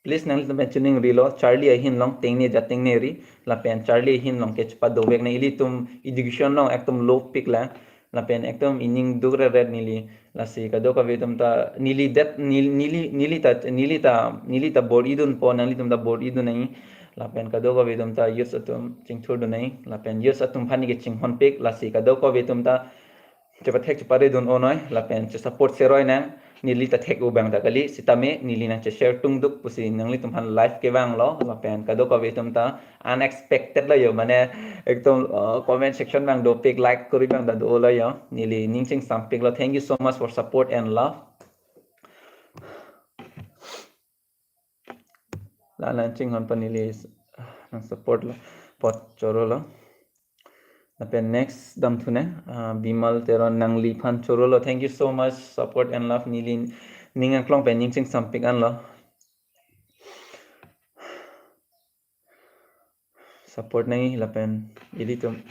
please nanglitum pen chiningrilo, charli ahin along tengne ajat tengne ri, lapen charli ahin along ke chepadovek nang, ilitum education along ekdom low pik lang, lapen ekdom ining dukre ret neli, lasi kadokave atum ta neli det, neli, neli, neli ta, neli ta, neli ta bor-idunpo, nanglitum ta bor-idun nang, lapen kadokave atum ta youths atum chingthurdun nang, lapen youths atum aphan neke chinghonpik, lasi kadokave atum ta chepathek cheparedun onoi, lapen chesupport seroi nang, neli ta thek-o abang ta kali, sitame neli nangcheshare tungduk pusi nanglitum aphan live kevanglo, lapen kadokave atum ta unexpected lo jo, mane ekdom, uh, comment section abang dopik, like kori abang ta dolo jo, neli ning chingsampiklo. Thank you so much for support and love. La lanchinghon pen neli, ah, nang support lo, apot chorolo. Lapen next damthunang, ah, Bimal Teron nangliphan chorolo. Thank you so much, support and love. Neli ning aklong pen ning chingsampik anlo. Support nangji lapen ilitum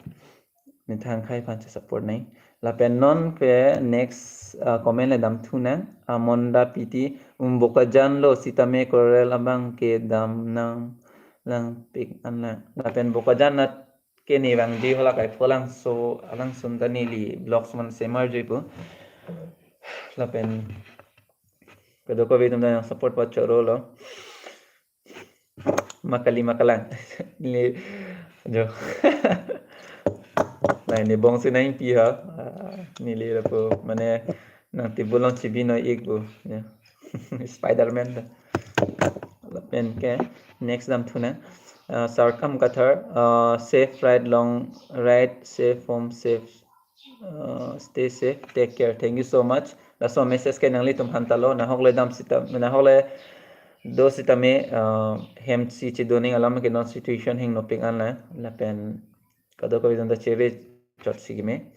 methang akhei aphan che-support nangji. Lapen non ke next, ah, comment le damthunang. Amonda P T, um, Bokajan lo sitame Coral abang ke damnang langpik anlang. Lapen Bokajan anat ke ne vangji hala kai pholangso, alangsun ta neli vlogs man semar juipo. Lapen kadokave atum ta nang support apot chorolo. Makali makalang. Neli, jo. Lain ne bong si nangpi ha. Ah, neli lapu, mane nang table along chibi noi-ikpo. Ya. Spider-Man ta. Lapen ke next damthunang. Ah, Sarkam Kathar, ah, safe ride, long ride, safe home, safe, ah, stay safe, take care. Thank you so much. Laso message ke nanglitum aphan ta lo, nahok le dam sita, nahok le do sitame, ah, hem si chidon nangji alam ke non situation hengnopik anlang, lapen kadokave atum ta chevechot si keme.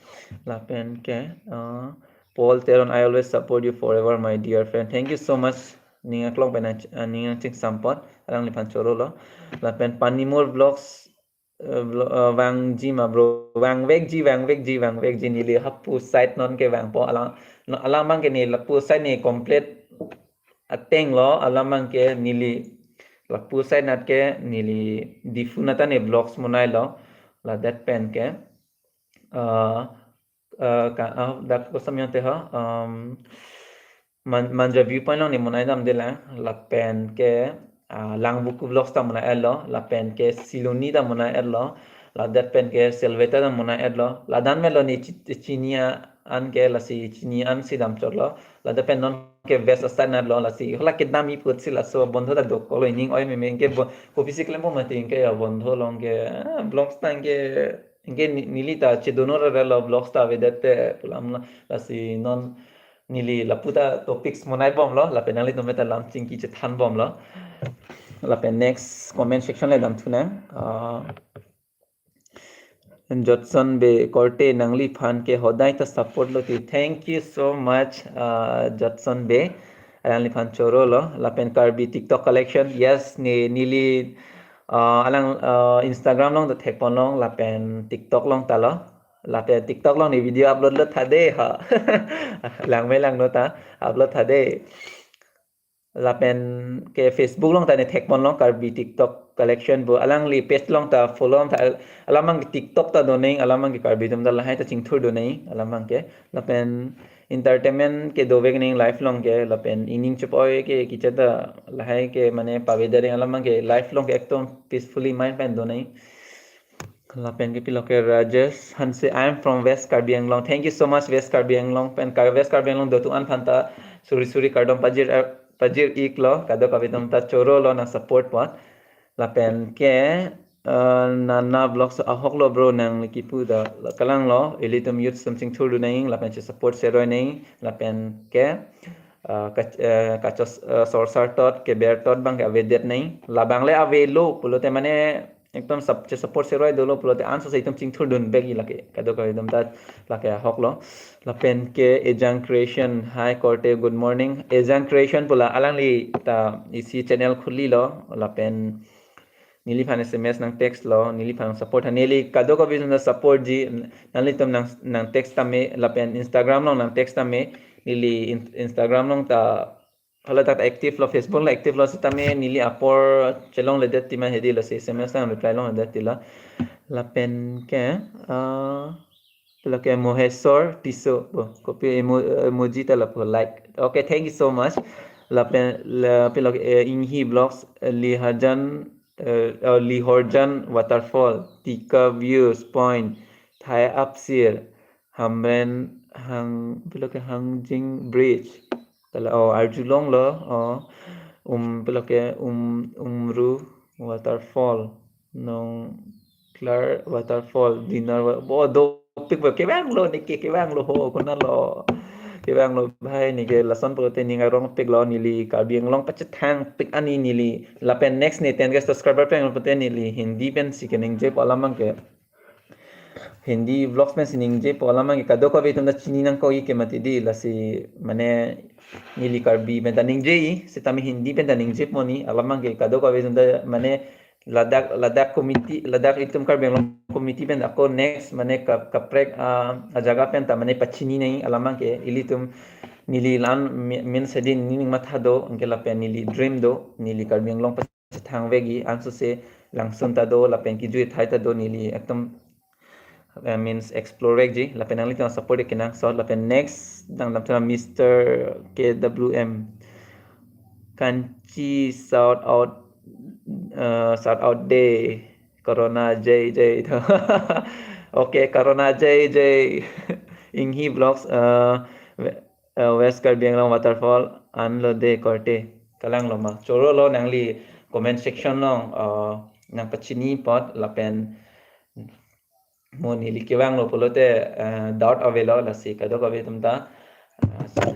Lapen ke, ah, Paul Teron, I always support you forever, my dear friend. Thank you so much. Ning aklong pen nang, ah, ning nang chingsam apot, alangliphan chorolo. Lapen Panimur Vlogs, eh, vlo-, eh, vangji ma bro, vangvekji, vangvekji, vangvekji, neli hapu side non kevangpo, alang, no, alang abang ke ne lapu side ne complete ateng lo, alang abang ke neli lapu side anat ke neli Diphu anat ta ne vlogs monailo, ladak pen ke, ah, eh, ka, ah, dak kosam yong te ho, um, Man-, Manja View Point along ne monai damdelang, lapen ke, ah, Langvoku Vlogs ta monai-etlo, lapen ke Siloni ta monai-etlo, ladak pen ke Silveta ta monai-etlo, ladak melo ne chi-, chini an ke, lasi chini an si damchotlo, ladak pen non ke West Assam anat lo, lasi hala kedam-i apotsi laso bondho ta dokoklo, ining oi meme ke bo-, kopi si klempo mati ke ya bondho along ke, ah, vlogs ta ke, ke ni-, neli ta chidon-o relo vlogs ta avedet te pu alam lo, lasi non neli lapu ta topics monaibomlo, lapen nanglitum ta lam chingki chethanbomlo. Lapen next comment section le damthunang. Ah, Jotson Bey, korte nangliphan ke hodai ta support lo ti. Thank you so much, ah, Jotson Bey. Alangliphan chorolo, lapen Karbi TikTok collection. Yes, ne, neli, ah, alang, ah, Instagram along ta thekponlong, lapen TikTok along ta lo. Lapen TikTok along ne video upload lo tha de ha. Langme langno ta upload tha de. Lapen ke Facebook along ta ne thekponlong Karbi TikTok collection pu. Alangli page along ta follow tha. Alam abang ke TikTok ta do nangji, alam abang ke Karbi atum ta lahai ta chingthur do nangji, alam abang ke. Lapen entertainment ke dovek nangji live along ke, lapen ining chepoi ke kicha ta lahai ke mane pavedet nangji, alam abang ke live along ke ekdom peacefully mind pen do nangji. Lapen ke pilo ke Rajesh Hanse, I am from West Karbi Anglong. Thank you so much, West Karbi Anglong. Pen Kar-, West Karbi Anglong dotu an aphan ta suri suri kardom pajir, eh, pajir-iklo, kadokave atum ta chorolo nang support apot. Lapen ke, eh, Nana Vlogs ahok lo bro nangli kipu ta la kalang lo, ilitum youth atum chingthur do nangji, lapen che-support seroi nangji, lapen ke, eh, kach-, eh, kachos, eh, sorsar tot, keber tot abang ke avedet nangji, labang le avelo pulote mane, ekdom sap-, che-support seroi dolo pulote anso se itum chingthurdun vekji lake. Kadokave atum ta lake ahok lo. Lapen ke Ejang Creation, hi korte, good morning. Ejang Creation pu la alangli ta isi channel khulilo. Lapen neliphan S M S nang text lo, neliphan support ha. Neli kadokave atum ta support ji, nanglitum nang, nang text tame, lapen Instagram along nang text tame, neli in-, Instagram along ta hala ta active lo, Facebook along active lo, sitame neli apor chelongledet ti ma hedi lo, si S M S along reply longledet ti lo. Lapen ke, ah, pilo ke Mohesor Tisso, bo, kopi emo-, emoji ta lapu like. Okay, thank you so much. Lapen, la, pilo ke, eh, Inghi Vlogs, eh, Lihajan, eh, oh, Lihorjan Waterfall, Tika Views Point, Thai Apsir, Hamren Hang, pilo ke Hangjing Bridge. Kala, oh, arjulonglo, oh, um, pilo ke, um, Umru waterfall, Nongklar waterfall, dinner, wa-, bo, dopik bo, kevanglo, neke kevanglo ho, konatlo, kevanglo bhai, neke lason pulote ning arongpiklo, neli Karbi Anglong pachethangpik ani neli, lapen next ne ten K subscriber pen pulote neli Hindi pensi keningjepo alam abangke. Hindi vlogs pensi ningjepo alam abangke kadokave atum ta chini nangkok-ik ke mati di, lasi mane neli Karbi pen ta ningje-i, setame Hindi pen ta ningjepo ni, alam abangke kadokave atum ta mane ladak, ladak committee, ladak itum Karbi Anglong committee pen ako next mane ka-, kaprek, ah, ajaga pen ta mane pachini nang alam abangke ilitum neli lan mi-, min sedin neli ning matha do, anke lapen neli dream do, neli Karbi Anglong pachethangvekji, ansose langsun ta do, lapen kejui athai ta do, neli ekdom, eh, means explore vekji, lapen nanglitum support kenangsot, lapen next, dang lam thana Mister K W M. Kanchi shout out, eh, shout out day, Corona J J. Okay, Corona J J. Inghi Vlogs, eh, eh, West Karbi Anglong waterfall anlo de korte. Kalanglo ma. Chorolo nangli comment section along, eh, nangpachini apot lapen mo neli kevanglo pulote, eh, doubt avelo, lasi kadokave atum ta, eh,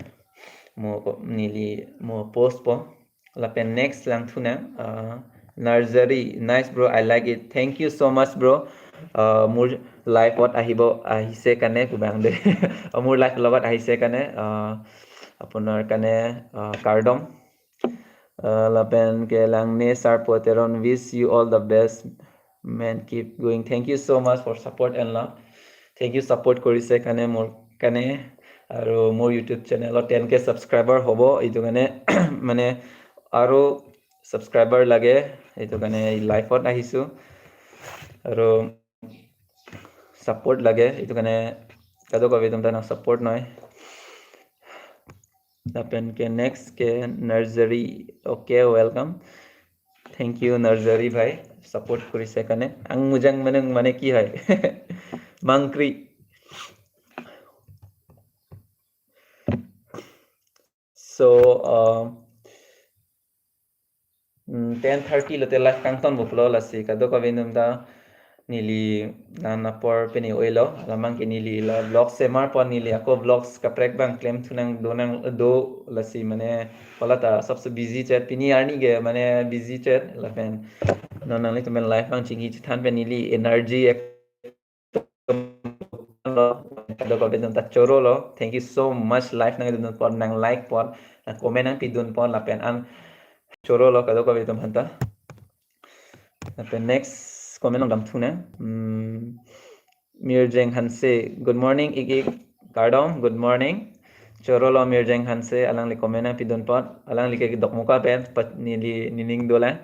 mo ko-, neli mo post po. Lapen next lang thu nang, uh, Nursery. Nice, bro. I like it. Thank you so much, bro. Uh, মোৰ লাইভত আহিব, আহিছে কাৰণে, কুবাং দে। অ, মোৰ লাইভ লগত আহিছে কাৰণে, uh, আপোনাৰ কাৰণে, uh, কাৰ্ডম। Uh, lapen ke Langne Sarpo Teron, wish you all the best, man. Keep going. Thank you so much for support and love. Thank you, support কৰিছে কাৰণে মোৰ কাৰণে। আৰু মোৰ YouTube চেনেলত ten K subscriber হ'ব, এইটো কাৰণে মানে আৰু subscriber লাগে, এইটো কাৰণে এই লাইভত আহিছোঁ। আৰু support লাগে, এইটো কাৰণে kadokave atum ta nang support noi. Lapen ke next ke Nursery. Okay, welcome. Thank you, Nursery bhai, support কৰিছে কাৰণে। Ang mujang manang mane ki hai? Mangkri. So, uh, mm, ten thirty lote live kangtonbomlo, lasi kadokave atum ta neli nan apor pini oilo, alam abangke neli la vlog semar pon, neli ako vlogs kaprek abang klem thu nang do nang do, lasi mane hala ta sabse busy chet, pini arni ke mane busy chet, lapen non nanglitum pen live abang chingki chethan pen neli energy ek kadokave atum ta chorolo. Thank you so much, live nangdun apot, nang like apot, nang comment nangpidun apot, lapen an chorolo kadokave atum aphanta. Lapen next comment along dam thu nang. Hmm. Mirjeng Hanse, good morning, ik ik, kardom, good morning. Chorolo Mirjeng Hanse, alangli comment nangpidun apot, alangli ke Dokmoka pen, pat neli nening dolang.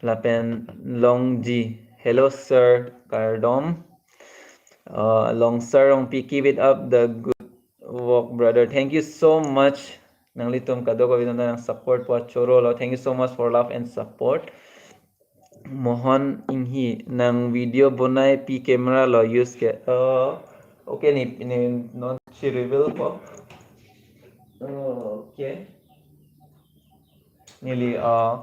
Lapen Longji, hello sir, kardom. Uh, Longsar Rongpi, keep it up, the good work, brother. Thank you so much. Nanglitum kadokave atum ta nang support apot chorolo. Thank you so much for love and support. Mohon Inghi, nang video bonai pi camera lo use ke? Uh, okay, ni, ni non si reveal po. Okay. Neli, uh,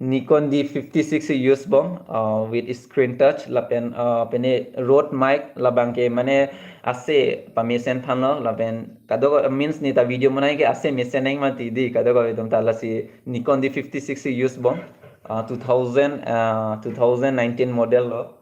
Nikon D fifty-six use bom, uh, with screen touch, lapen, uh, pine Rode mic, labang ke mane ase pamesen aphanlo, lapen kadok means neta video bonai ke ase mesen nang mati di, kadokave atum ta, lasi Nikon D fifty-six use bom, uh, two thousand, uh, two thousand nineteen model lo.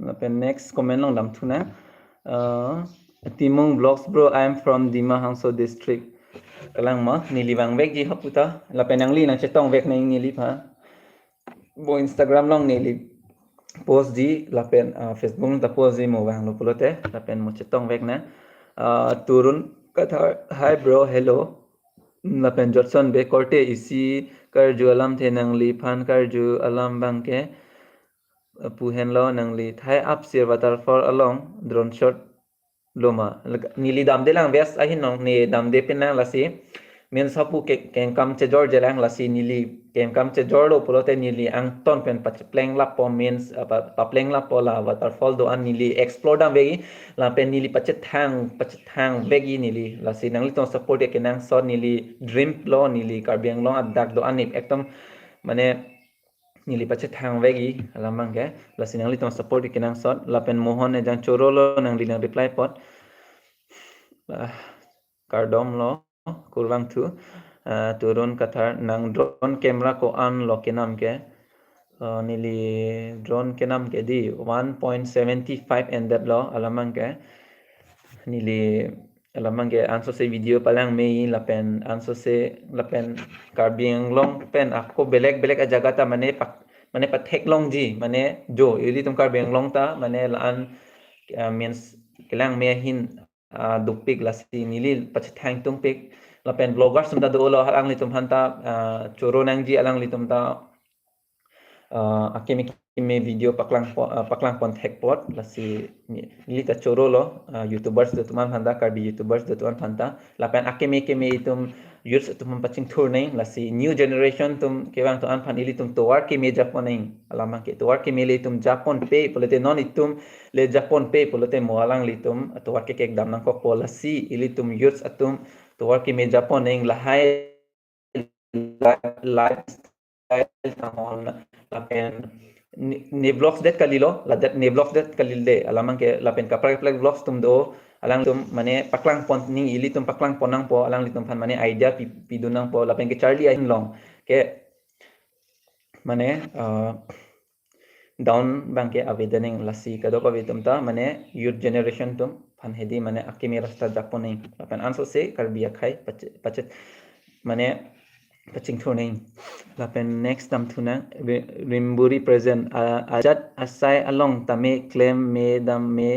Lapen next comment along dam thu nang. Uh, Timung Vlogs, bro, I am from Dima Hasao district. Kalang ma, neli vangvekji hapu ta. Lapen nangli nangchetongvek nang neliphan. Bo Instagram along neli postji, lapen, uh, Facebook ta postji, mo vanglo pulote, lapen mo chetongvek nang. Uh, Turun Kathar, hi bro, hello. Lapen Jotson Bey korte, isi karju alamthe, nangliphan karju alam abang ke pu henlo nangli thai apsir waterfall along drone shot loma. Neli damde lang west ahin nong ne damde pinang lasi. Means hapu ke kengkam chejor jelang lasi neli kengkam chejor lo pulote neli angton pen pachepleng lapo means apa papleng lapo la waterfall do-an neli explore dam vegi lapen neli pachethang pachethang vegi neli lasi nanglitum support ke kenangsot neli dream lo neli Karbi Anglong adak do-an ni ekdom mane neli pachethang vegi alam abangke lasi nanglitum support ke kenangsot lapen Mohon ejang choro lo nangli nang reply apot. Ah, kardom lo kurvangthu. Ah, Turun Kathar nang drone camera ko-an lo kenam ke. Ah, neli drone kenam ke di one point seventy five N depth lo alam abangke. Neli alam abangke ansose video palang mei lapen ansose lapen Karbi Anglong pen ako belek belek ajaga ta mane pak mane pathek longji mane jo ilitum Karbi Anglong ta mane la-an ah, means kelang mei ahin ah, dukpik lasi neli pachethang tungpik lapen vloggers atum ta dolo alanglitum aphan ta ah, choro nangji alanglitum ta ah, akeme keme video paklang po- ah, paklang pon thek apot lasi ni- neli ta choro lo ah, YouTubers do tuman aphan ta Karbi YouTubers do tuman aphan ta lapen akeme keme itum youths atum aphan pachingthur neng lasi new generation atum kevang atum aphan ilitum tovar keme japon neng alam abangke tovar keme le itum japon pe pulote non itum le japon pe pulote mo alanglitum tovar kekek dam nangkokpo lasi ilitum youths atum tovar keme japon neng lahai lifestyle tamon lapen ne ne vlogs det kalilo ladak ne vlogs det kalile alam abangke lapen kaprek kaprek vlogs atum do alanglitum mane paklang pon ning ilitum paklang pon nangpo alanglitum aphan mane idea pi pidun nangpo lapen kecharli ahin long ke mane ah, down abangke avedet neng lasi kadokave atum ta mane youth generation atum aphan hedi mane akeme rasta japon neng lapen ansose Karbi akhei pachet pachet mane pachingthur neng lapen next damthu nang Ri- Rimburi present ah, ajat asai along tame klem me dam me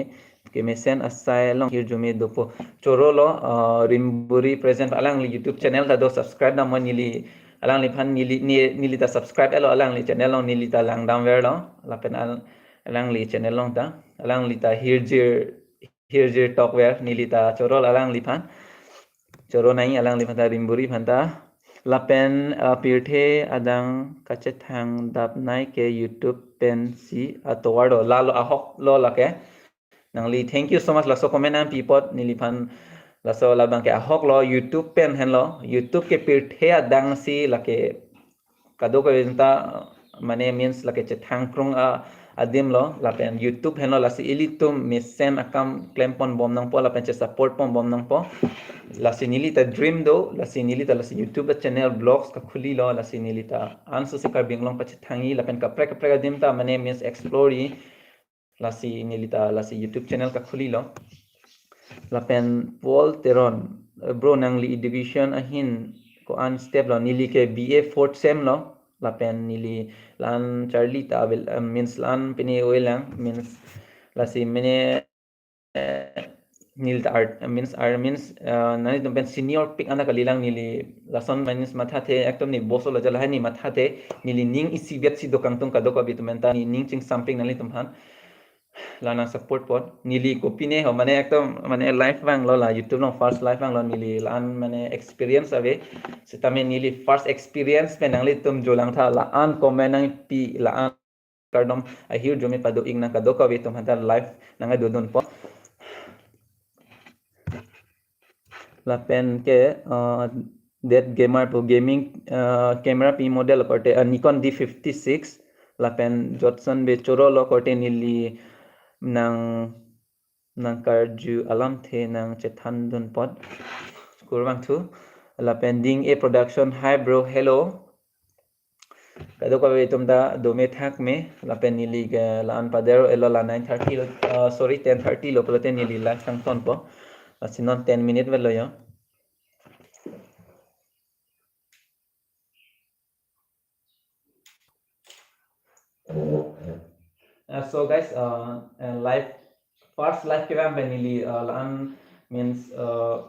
kemesen asai along hirjume dopo choro lo ah, Rimburi present alangli YouTube channel ta do subscribe dam neli alangliphan neli ni- neli ta subscribe elo alangli channel along neli ta langdam verlo lapen al- alangli channel along ta alangli ta hirjir hirjir tok ver neli ta choro lo alangliphan choro nai alangliphan ta Rimburi aphan ta lapen ah, pirthe adang kachethang dap nai ke YouTube pensi atovar do lalo ahok lo lake nangli thank you so much laso comment nangpi apot neliphan laso labangke ahok lo YouTube pen henlo YouTube ke pirthe adang si lake kadokave ta mane means lake chethang krung a adim lo lapen YouTube henlo lasi ilitum mesen akam klem pon bom nangpo lapen che support pon bom nangpo lasi neli ta dream do lasi neli ta lasi YouTube channel vlogs kakhuli lo lasi neli ta ansose Karbi Anglong pachethangji lapen kaprek kaprek adim ta mane means explore ji lasi neli ta lasi YouTube channel kakhuli lo lapen Paul Teron eh, bro nangli education ahin ko-an step lo neli ke B A fourth sem lo lapen neli la-an charli ta avel eh, means la-an pine oilang means lasi mene eh, neli ta art eh, means art means eh, nani tum pen senior pik ana kalilang neli lason means matha the ekdom ni boso la jala ni matha the neli ning isi biat si dokang tung kadokave atum pen ta ni ning chingsampik nanglitum aphan lana support pon neli kopine ho mane ekdom mane live vanglo la YouTube along first live vanglo neli la-an mane experience ave sitame neli first experience pen nanglitum jolang tha la-an comment nangpi la-an kardom ahirjume pado-ik nang kadokave atum aphan ta live nangdodunpo lapen ke uh, Dead Gamer pu gaming uh, camera pi model korte uh, Nikon D fifty-six lapen Jotson be choro lo korte neli nang nang karju alamthe nang chethandun apot kurvangthu lapen Ding A Production hi bro hello kadokave atum ta dome thakme lapen neli ke la-an padero elo la nine thirty lo uh, sorry ten thirty lo pulote neli live kangtonpo lasi non ten minute velo yo Uh, so guys, uh, uh, live first live kevang pen neli uh, la-an means uh,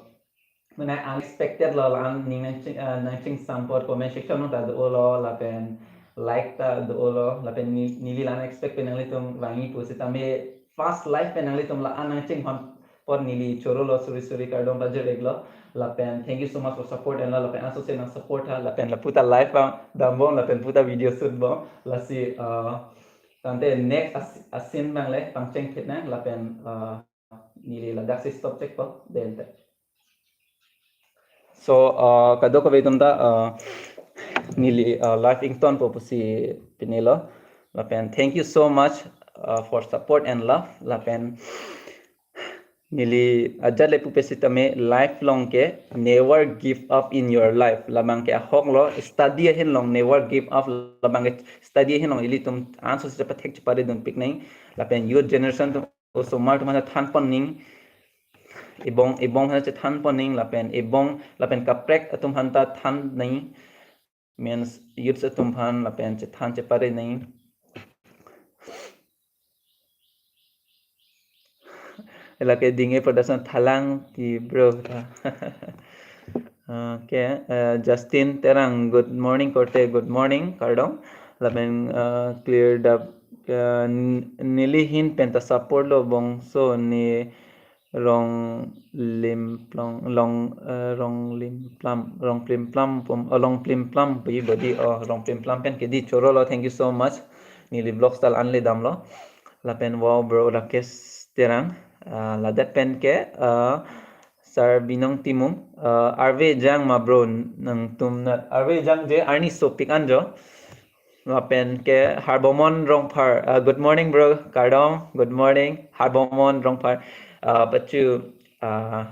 mane unexpected lo la-an ning nang ching uh, nang chingsampot comment section along ta dolo lapen like ta dolo, lapen ni-, neli la expect pen nanglitum vangji pusitame first live pen nanglitum la-an nangchinghon apot neli chorolo, suri suri kardom pajir-iklo. Lapen thank you so much for support and la, lapen aso se nang support tha, lapen la puta live abang dambom, lapen puta video shoot bom. Lasi, uh, tangte next as-, a-scene abang le pangcheng phit nang, lapen, uh, neli ladak si stop chek po, then te. So, uh, kadokave atum ta, uh, neli, uh, live ingtonpo pusi pinelo. Lapen thank you so much, uh, for support and love. Lapen neli ajat le pupe sitame life long ke never give up in your life. Labang ke ahok lo, study ahin long never give up. Labang ke study ahin long ilitum anso se pathek chepare dunpik nang. Lapen youth generation atum osomar atum aphan thanpon nang. Ebong, ebong aphan chethanpon nang, lapen ebong, lapen kaprek atum aphan ta than nang. Means youths atum aphan lapen chethan chepare nang. Lake Dinghe Production thalang ti bro. Okay, uh, Justin Terang, good morning korte, good morning, kardom. Lapen, uh, clear up, uh, n-, neli ahin pen ta support lo bongso ne Ronglimplong, Long, uh, Rongplimplam, Rongplimplam pum, oh, Rongplimplam pu bodi, oh, Rongplimplam pen ke di chorolo, thank you so much. Neli vlogs ta la-an le damlo. Lapen wow bro Rakesh Terang, uh, ladak pen ke, uh, Sarbinong Timung, uh, arve jang ma bro, nangtum nat arve jangje arni sopik anjo. Lapen ke Harbomon Rongphar, uh, good morning bro, kardom, good morning, Harbomon Rongphar, uh, pachu, uh,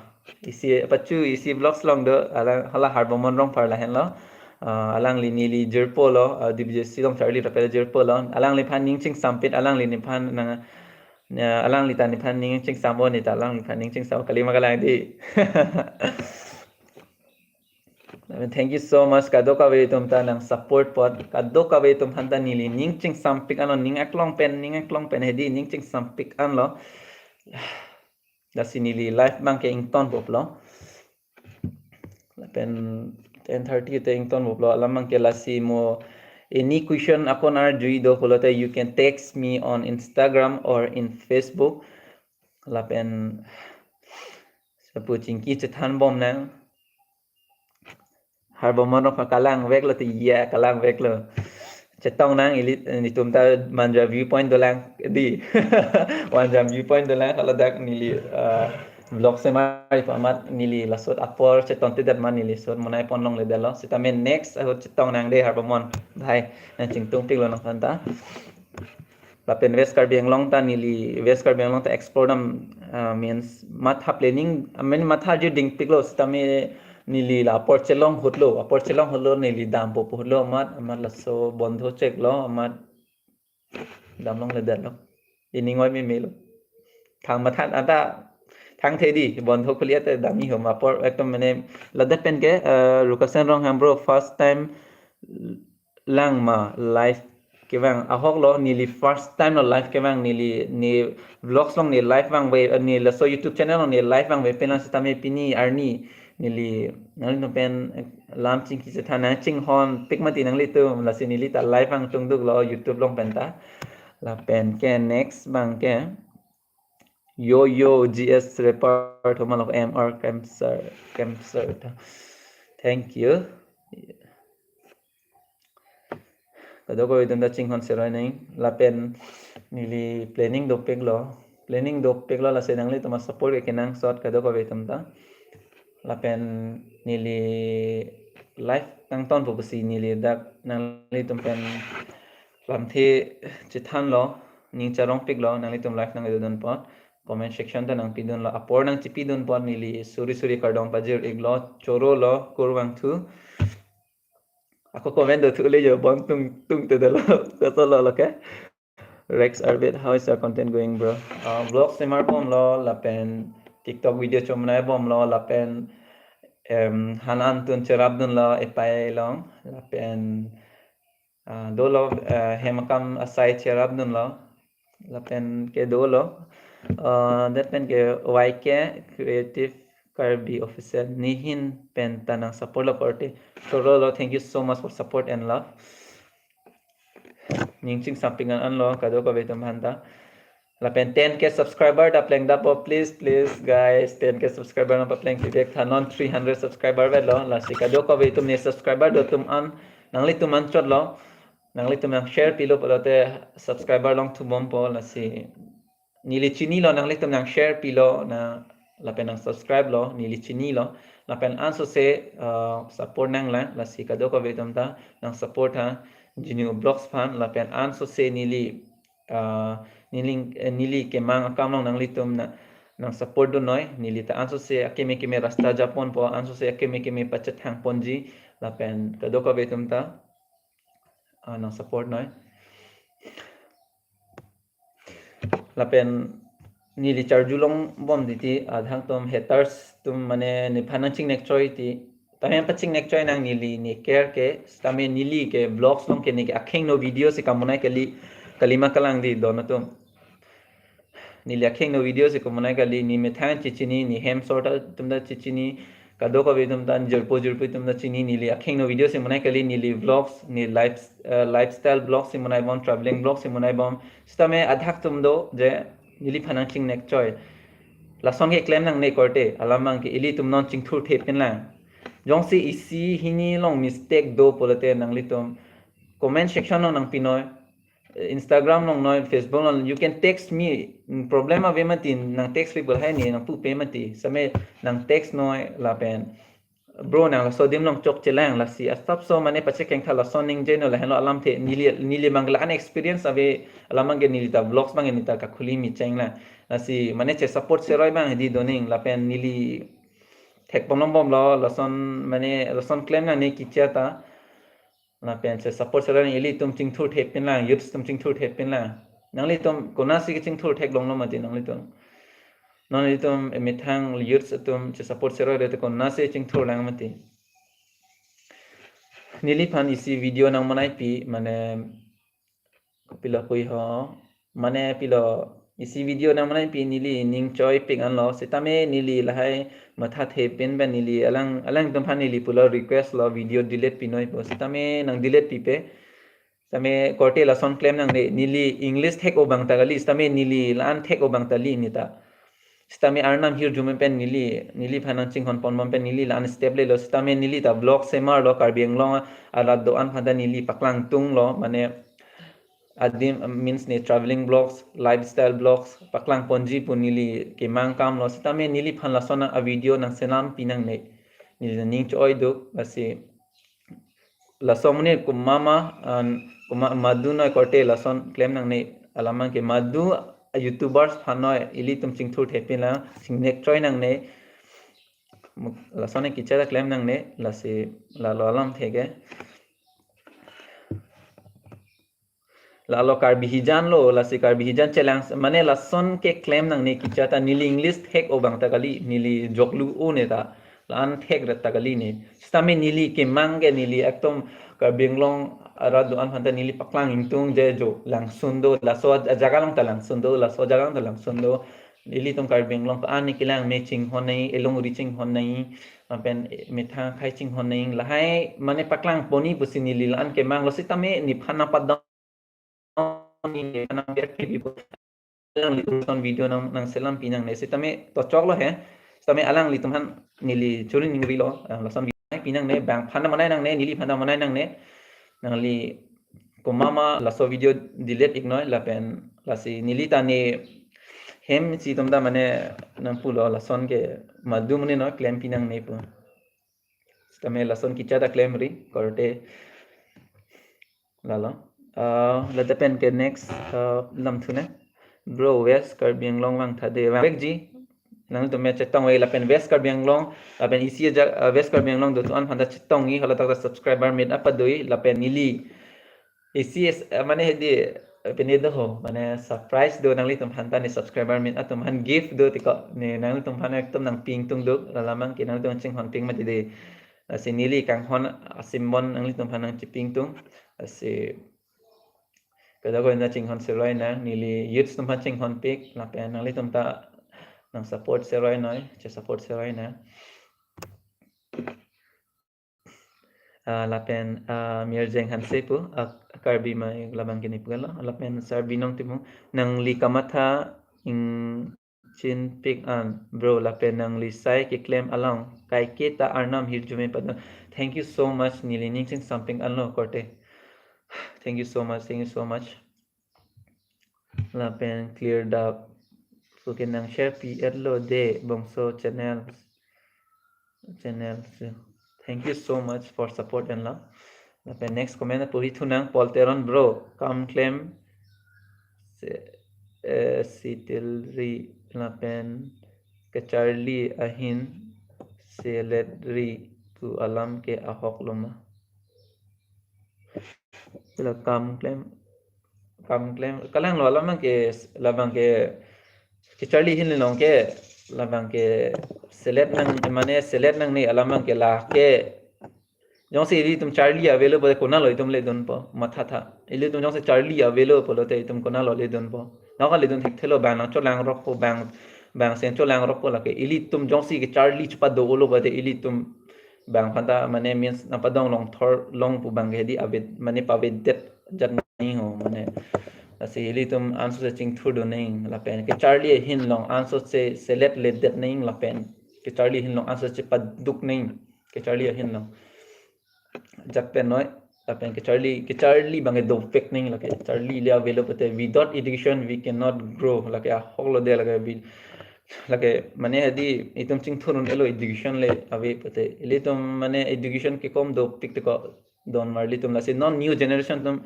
isi, pachu isi vlogs long do, alang, hala Harbomon Rongphar lahenlo, uh, alangli neli jirpo lo, uh, D B J C along charli rapel jirpo lo, alangliphan ning chingsampit, alangli nephan nang, uh, alangli ta nephan ning chingsam-o, ne ta alangliphan ning chingsam kali ma kalang di. Thank you so much, kadokave atum ta nang support apot, kadokave atum aphan ta neli ning chingsampik anlo, ning aklong pen, ning aklong pen hedi ning chingsampik anlo. Lasi neli live abang ke ingtonbomlo. Lapen ten thirty te ingtonbomlo, alam abang ke lasi mo any question akon arjui do pulote you can text me on Instagram or in Facebook. Lapen sapu chingki chethanbom nang. Harbomon Rongphar kalang veklo ti, ya, kalang veklo. Chetong nang ili, ilitum ta Manja viewpoint dolang di. Manja viewpoint dolang, kalau dak neli, uh, vlog semar ipo amat neli lasot apor chetongtedet ma neli sot monai pon longledetlo. Sitame next ahut chetong nang de Harbomon. Bhai, nang chingtungpiklo nangphan ta. Lapen West Karbi Anglong ta neli, West Karbi Anglong ta explore dam, uh, means matha planning, I mean, matha arju dingpiklo, sitame neli la apor chelong ahutlo, apor chelong ahutlo neli dampo pu ahutlo amat, amat laso bondho cheklo, amat dam longledetlo. Ining oi memelo. Thang matha anta thangthe di, bondho khulia te damji ho ma apor ekdom mane ladak pen ke, uh, Rukasen Ronghang bro, first time lang ma live kevang? Ahoklo, neli first time lo live kevang, neli ne vlogs along ne live vangve, eh, ne laso YouTube channel along ne live vangve pen lang sitame pini arni neli nanglitum pen, eh, lam chingki chethan nang chinghonpik mati nanglitum, lasi neli ta live vangtungduklo YouTube along pen ta. Lapen ke next abang ke Yo Yo G S Repar Thomalok M R Cancer, Cancer. Thank you. Kadokave atum ta chinghon seroi nang, lapen neli planning dopiklo. Planning dopiklo, lasi nanglitum a-support ke kenangsot kadokave atum ta. Lapen neli live nangtonpo pusi neli dak nanglitum pen lamthe chethanlo, ning charongpiklo, nanglitum live nangdodun apot, comment section ta nangpidunlo, apor nangchipidun apot neli suri suri kardom pajir-iklo, chorolo, kurvangthu. Ako comment do thule jo, bon tung, tungtedetlo, kosonlo lo ke. Rex Arvid, how is your content going, bro? Uh, vlog semarbomlo, lapen TikTok video chomonaibomlo, lapen, em, han-an tun cherapdunlo, epai along, lapen, uh, dolo, uh, hem akam asai cherapdunlo, lapen ke dolo. Uh, that pen ke Y K Creative Karbi Official, ne ahin pen ta nang support lo korte. Chorolo, thank you so much for support and love. Ning chingsam pik an-an lo, kadokave atum aphanta. Lapen ten K subscriber ta plengdappo, please, please, guys. Ten K subscriber nangpapleng pivek tha, non three hundred subscriber avelo. Lasi kadokave atum ne subscriber do atum an, nanglitum anchot lo. Nanglitum nang share pilo pulote subscriber longthu bompo, lasi. Neli chinilo, nanglitum nang share pilo, na lapen nang subscribe lo, neli chinilo. Lapen ansose, uh, support nanglang, lasi kadokave atum ta nang support tha, Genu Vlogs aphan, lapen ansose neli, uh, neli, eh, neli kemang akam along nanglitum na, nang support dunnoi, neli ta ansose akeme keme rasta japonpo, ansose akeme keme pachethang ponji, lapen kadokave atum ta, uh, nang support noi. Lapen neli charjulong bom titi, adhang atum haters atum mane nephan nang chingnek choi ti. Tame pachingnek choi nang neli ne care ke, tame neli ke vlogs along ke ne ke akhengno video si kamonai kali, kalima kalang di don atum. Neli akhengno video si kamonai kali, ne methang chichini, ne hem sor ta atum ta chichini, kadokave atum ta jirpo jirpi atum ta chini, neli akhengno video si monai kali, neli vlogs, ne life, eh, lifestyle vlogs si monai bom, traveling vlogs si monai bom. Sitame adhak atum do je neliphan nang chingnek choi. Lason ke klem nangne korte, alam abang ke ilitum non chingthurthe pinlang. Jongsi isi hini along mistake do pulote nanglitum comment section along nang pinoi. Instagram along noi, Facebook along, you can text me. Problem ave mati, nang text pi bul hai ne nang pupe mati. Sitame nang text noi lapen, "Bro, nang laso adim along chokchelang," lasi asapso mane pachekeng tha, lason ningje noi, lahenlo alamthe, neli, neli abang la-an experience ave, alam abang ke neli ta vlogs abang ke neli ta kakhuli mi chenglang. Lasi mane che support seroi abang di doning, lapen neli thekponlong bomlo, lason mane lason klem nangne kicha ta. Lapen che support seroi nang, ilitum chingthurthe pinlang, youths atum chingthurthe pinlang. Nanglitum konatsi ke chingthurtheklonglo mati nanglitum. Non ilitum methang youths atum che support seroi rete konatsi chingthurlang mati. Neliphan isi video nang monai pi, mane pilo pui ho. Mane pilo isi video nang monai pi neli ning choi pik anlo. Sitame neli lahai mathathe pin pen neli alang, alangtum aphan neli pulo request lo video delete pinoi pu. Sitame nang delete pipe. Sitame korte lason klem nangne, neli English thek-o abang ta kali, sitame neli la-an thek-o abang ta kali ne ta. Sitame Arnam hirjume pen neli, neliphan nang chinghon pon bom pen neli la-an step lelo, sitame neli ta vlog semar lo, Karbi Anglong arat do-an aphanta neli paklang tunglo, mane adim, means ne traveling vlogs, lifestyle vlogs paklang ponji pu neli kemang akam lo, sitame neliphan lason a video nang selam pi nangne. Neli ning choi duk, lasi laso amonit komat ma, an, komat madu noi korte lason klem nangne, alam abang ke madu YouTubers aphan noi, ilitum chingthurthe pinlang, chingnek choi nangne. Lason ne kicha ta klem nangne, lasi lalo alamthe ke. Lalo Karbi hijan lo, lasi Karbi hijan chelang, mane lason ke klem nangne kicha ta, neli English thek-o abang ta kali, neli joklu-o ne ta, la-an thek ret ta kali ne. Sitame neli kemang ke neli ekdom Karbi Anglong arat do-an aphanta neli paklang ingtung je jo langsun do, laso ajaga along ta langsun do, laso ajaga along ta langsun do. Ilitum Karbi Anglong ko-an ne kelang, me chinghon nai, elongri chinghon nai, lapen methang akhai chinghon nai, lahai mane paklang pon-i pusi neli la-an kemang lo, sitame nephan nang padam ni nang ber ke bipo. Alanglitum lason video nang, nang selam pi nangne, sitame to choklo he. Sitame alanglitum aphan neli churi ningrilo, ah, lason video pi nangne, bang aphan ta monai nangne, neliphan ta monai nangne. Nangli komat ma laso video delete ik noi, lapen lasi neli ta ne hem isi atum ta mane nang pulo lason ke madu mane noi klem pi nangne pu. Sitame lason kicha ta klemri korte. Lalo. Ah, lata pen ke next, ah, lamthu ne. Bro, West Karbi Anglong vang tha de, vangvekji. Nangtum me chetongve lapen West Karbi Anglong, lapen isi aja, ah, West Karbi Anglong do-an aphanta chetongji, hala tak subscriber mit apa doi, lapen neli isi es-, eh, mane hedi, eh, pine do ho, mane surprise do nanglitum aphanta, ne subscriber mit atum aphan gift do tiko, ne nanglitum aphan ekdom nang pi ingtung duk, la alam abang ke nanglitum chinghon pik mati de. Lasi neli kanghon asim bon nanglitum aphan nang chipi ingtung. Lasi kadokave ta chinghon seroi nang, neli youths atum aphan chinghon pik, lapen nanglitum ta nang support seroi noi, che support seroi nang. Ah, lapen, ah, Mirjeng Hanse pu, ah, Karbi mai labang ke ne pu galo. Lapen Sarbinong Timung, nangli kamatha ingchinpik-an bro, lapen nangli sai keklem along kaike ta Arnam hirjume padon. Thank you so much, neli ning chingsampik-anlo korte. Thank you so much, thank you so much. Lapen Clear Dark, so ke nang share pi-etlo de bangso channel, channel. So, thank you so much for support and love. Lapen next comment puri thunang, Paul Teron bro, kam klem se, eh, seletri lapen kecharli ahin seletri pu alam ke ahok lo ma? Sila kam klem, kam klem, kalang lo alam abang ke, labang ke, kecharli ahin along ke, labang ke selet nang, mane selet nangne alam abang ke lake. Jongsi ilitum charli avelo pulote konatlo itum ledunpo, mathatha. Ilitum jongsi charli avelo pulote itum konatlo ledunpo. Nang ka ledun thekthelo, bang nangcholangrokpo, bang, bang si cholangrokpo lake. Ilitum jongsi kecharli chepadolo pulote ilitum bang aphanta mane means nangpadong longthor long pu abang ke hedi ave, mane pavedet jat nangji ho mane. Lasi ilitum ansose chingthurdun nangji lapen kecharli ahin along ansose seletledet nangji lapen kecharli ahin along ansose chepaduk nangji kecharli ahin along. Jat pen noi, lapen kecharli, kecharli abang ke dopik nangji lake, charli le avelo pulote without education we cannot grow, lake ahok lo de lake, wi-, lake mane hedi itum chingthurdun-elo education le ave pulote, ilitum mane education kekom dopik te ko don marli atum, lasi non new generation atum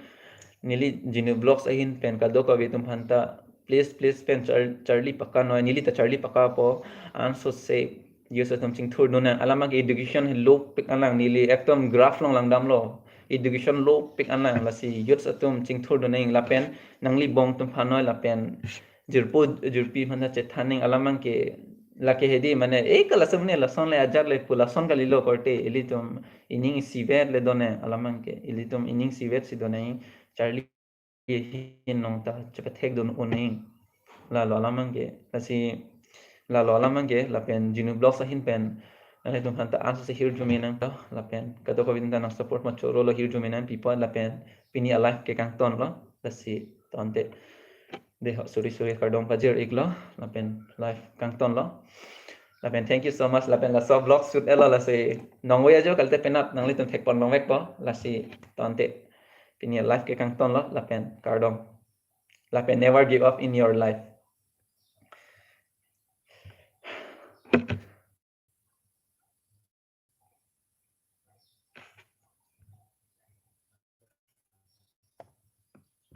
neli Genu Vlogs ahin pen kadokave atum aphanta please, please pen char-, charli paka noi, neli ta charli paka po, ansose youths atum chingthurdun nang, alam abang ke education lopik-an lang, neli ekdom graph along langdamlo, education lopik-an lang, lasi youths atum chingthurdun nang lapen nangli bong atum aphan noi lapen jirpo jirpi aphanta chethan nang, alam abang ke lake hedi mane, eh, ka lason ne, lason le ajat le pu lason kalilo korte, ilitum ining isivet le done, alam abang ke ilitum ining isivet si done, charli ahin along ta chepathekdun un nangji. Lalo alam abang ke, lasi lalo alam abang ke, lapen Genu Vlogs ahin pen nanglitum aphanta ansose hirjume nangkok, lapen kadokave atum ta nang support ma choro lo, hirjume nangpipo, lapen pini a-live ke kangtonlo, lasi tangte. De ho, suri suri kardom pajir-iklo, lapen live kangtonlo. Lapen thank you so much, lapen laso vlog shoot-etlo, lasi nongve ajo kalite penap nanglitum thekpon longvekpo, lasi tangte. Pini a-live ke kangtonlo, lapen kardom. Lapen never give up in your life.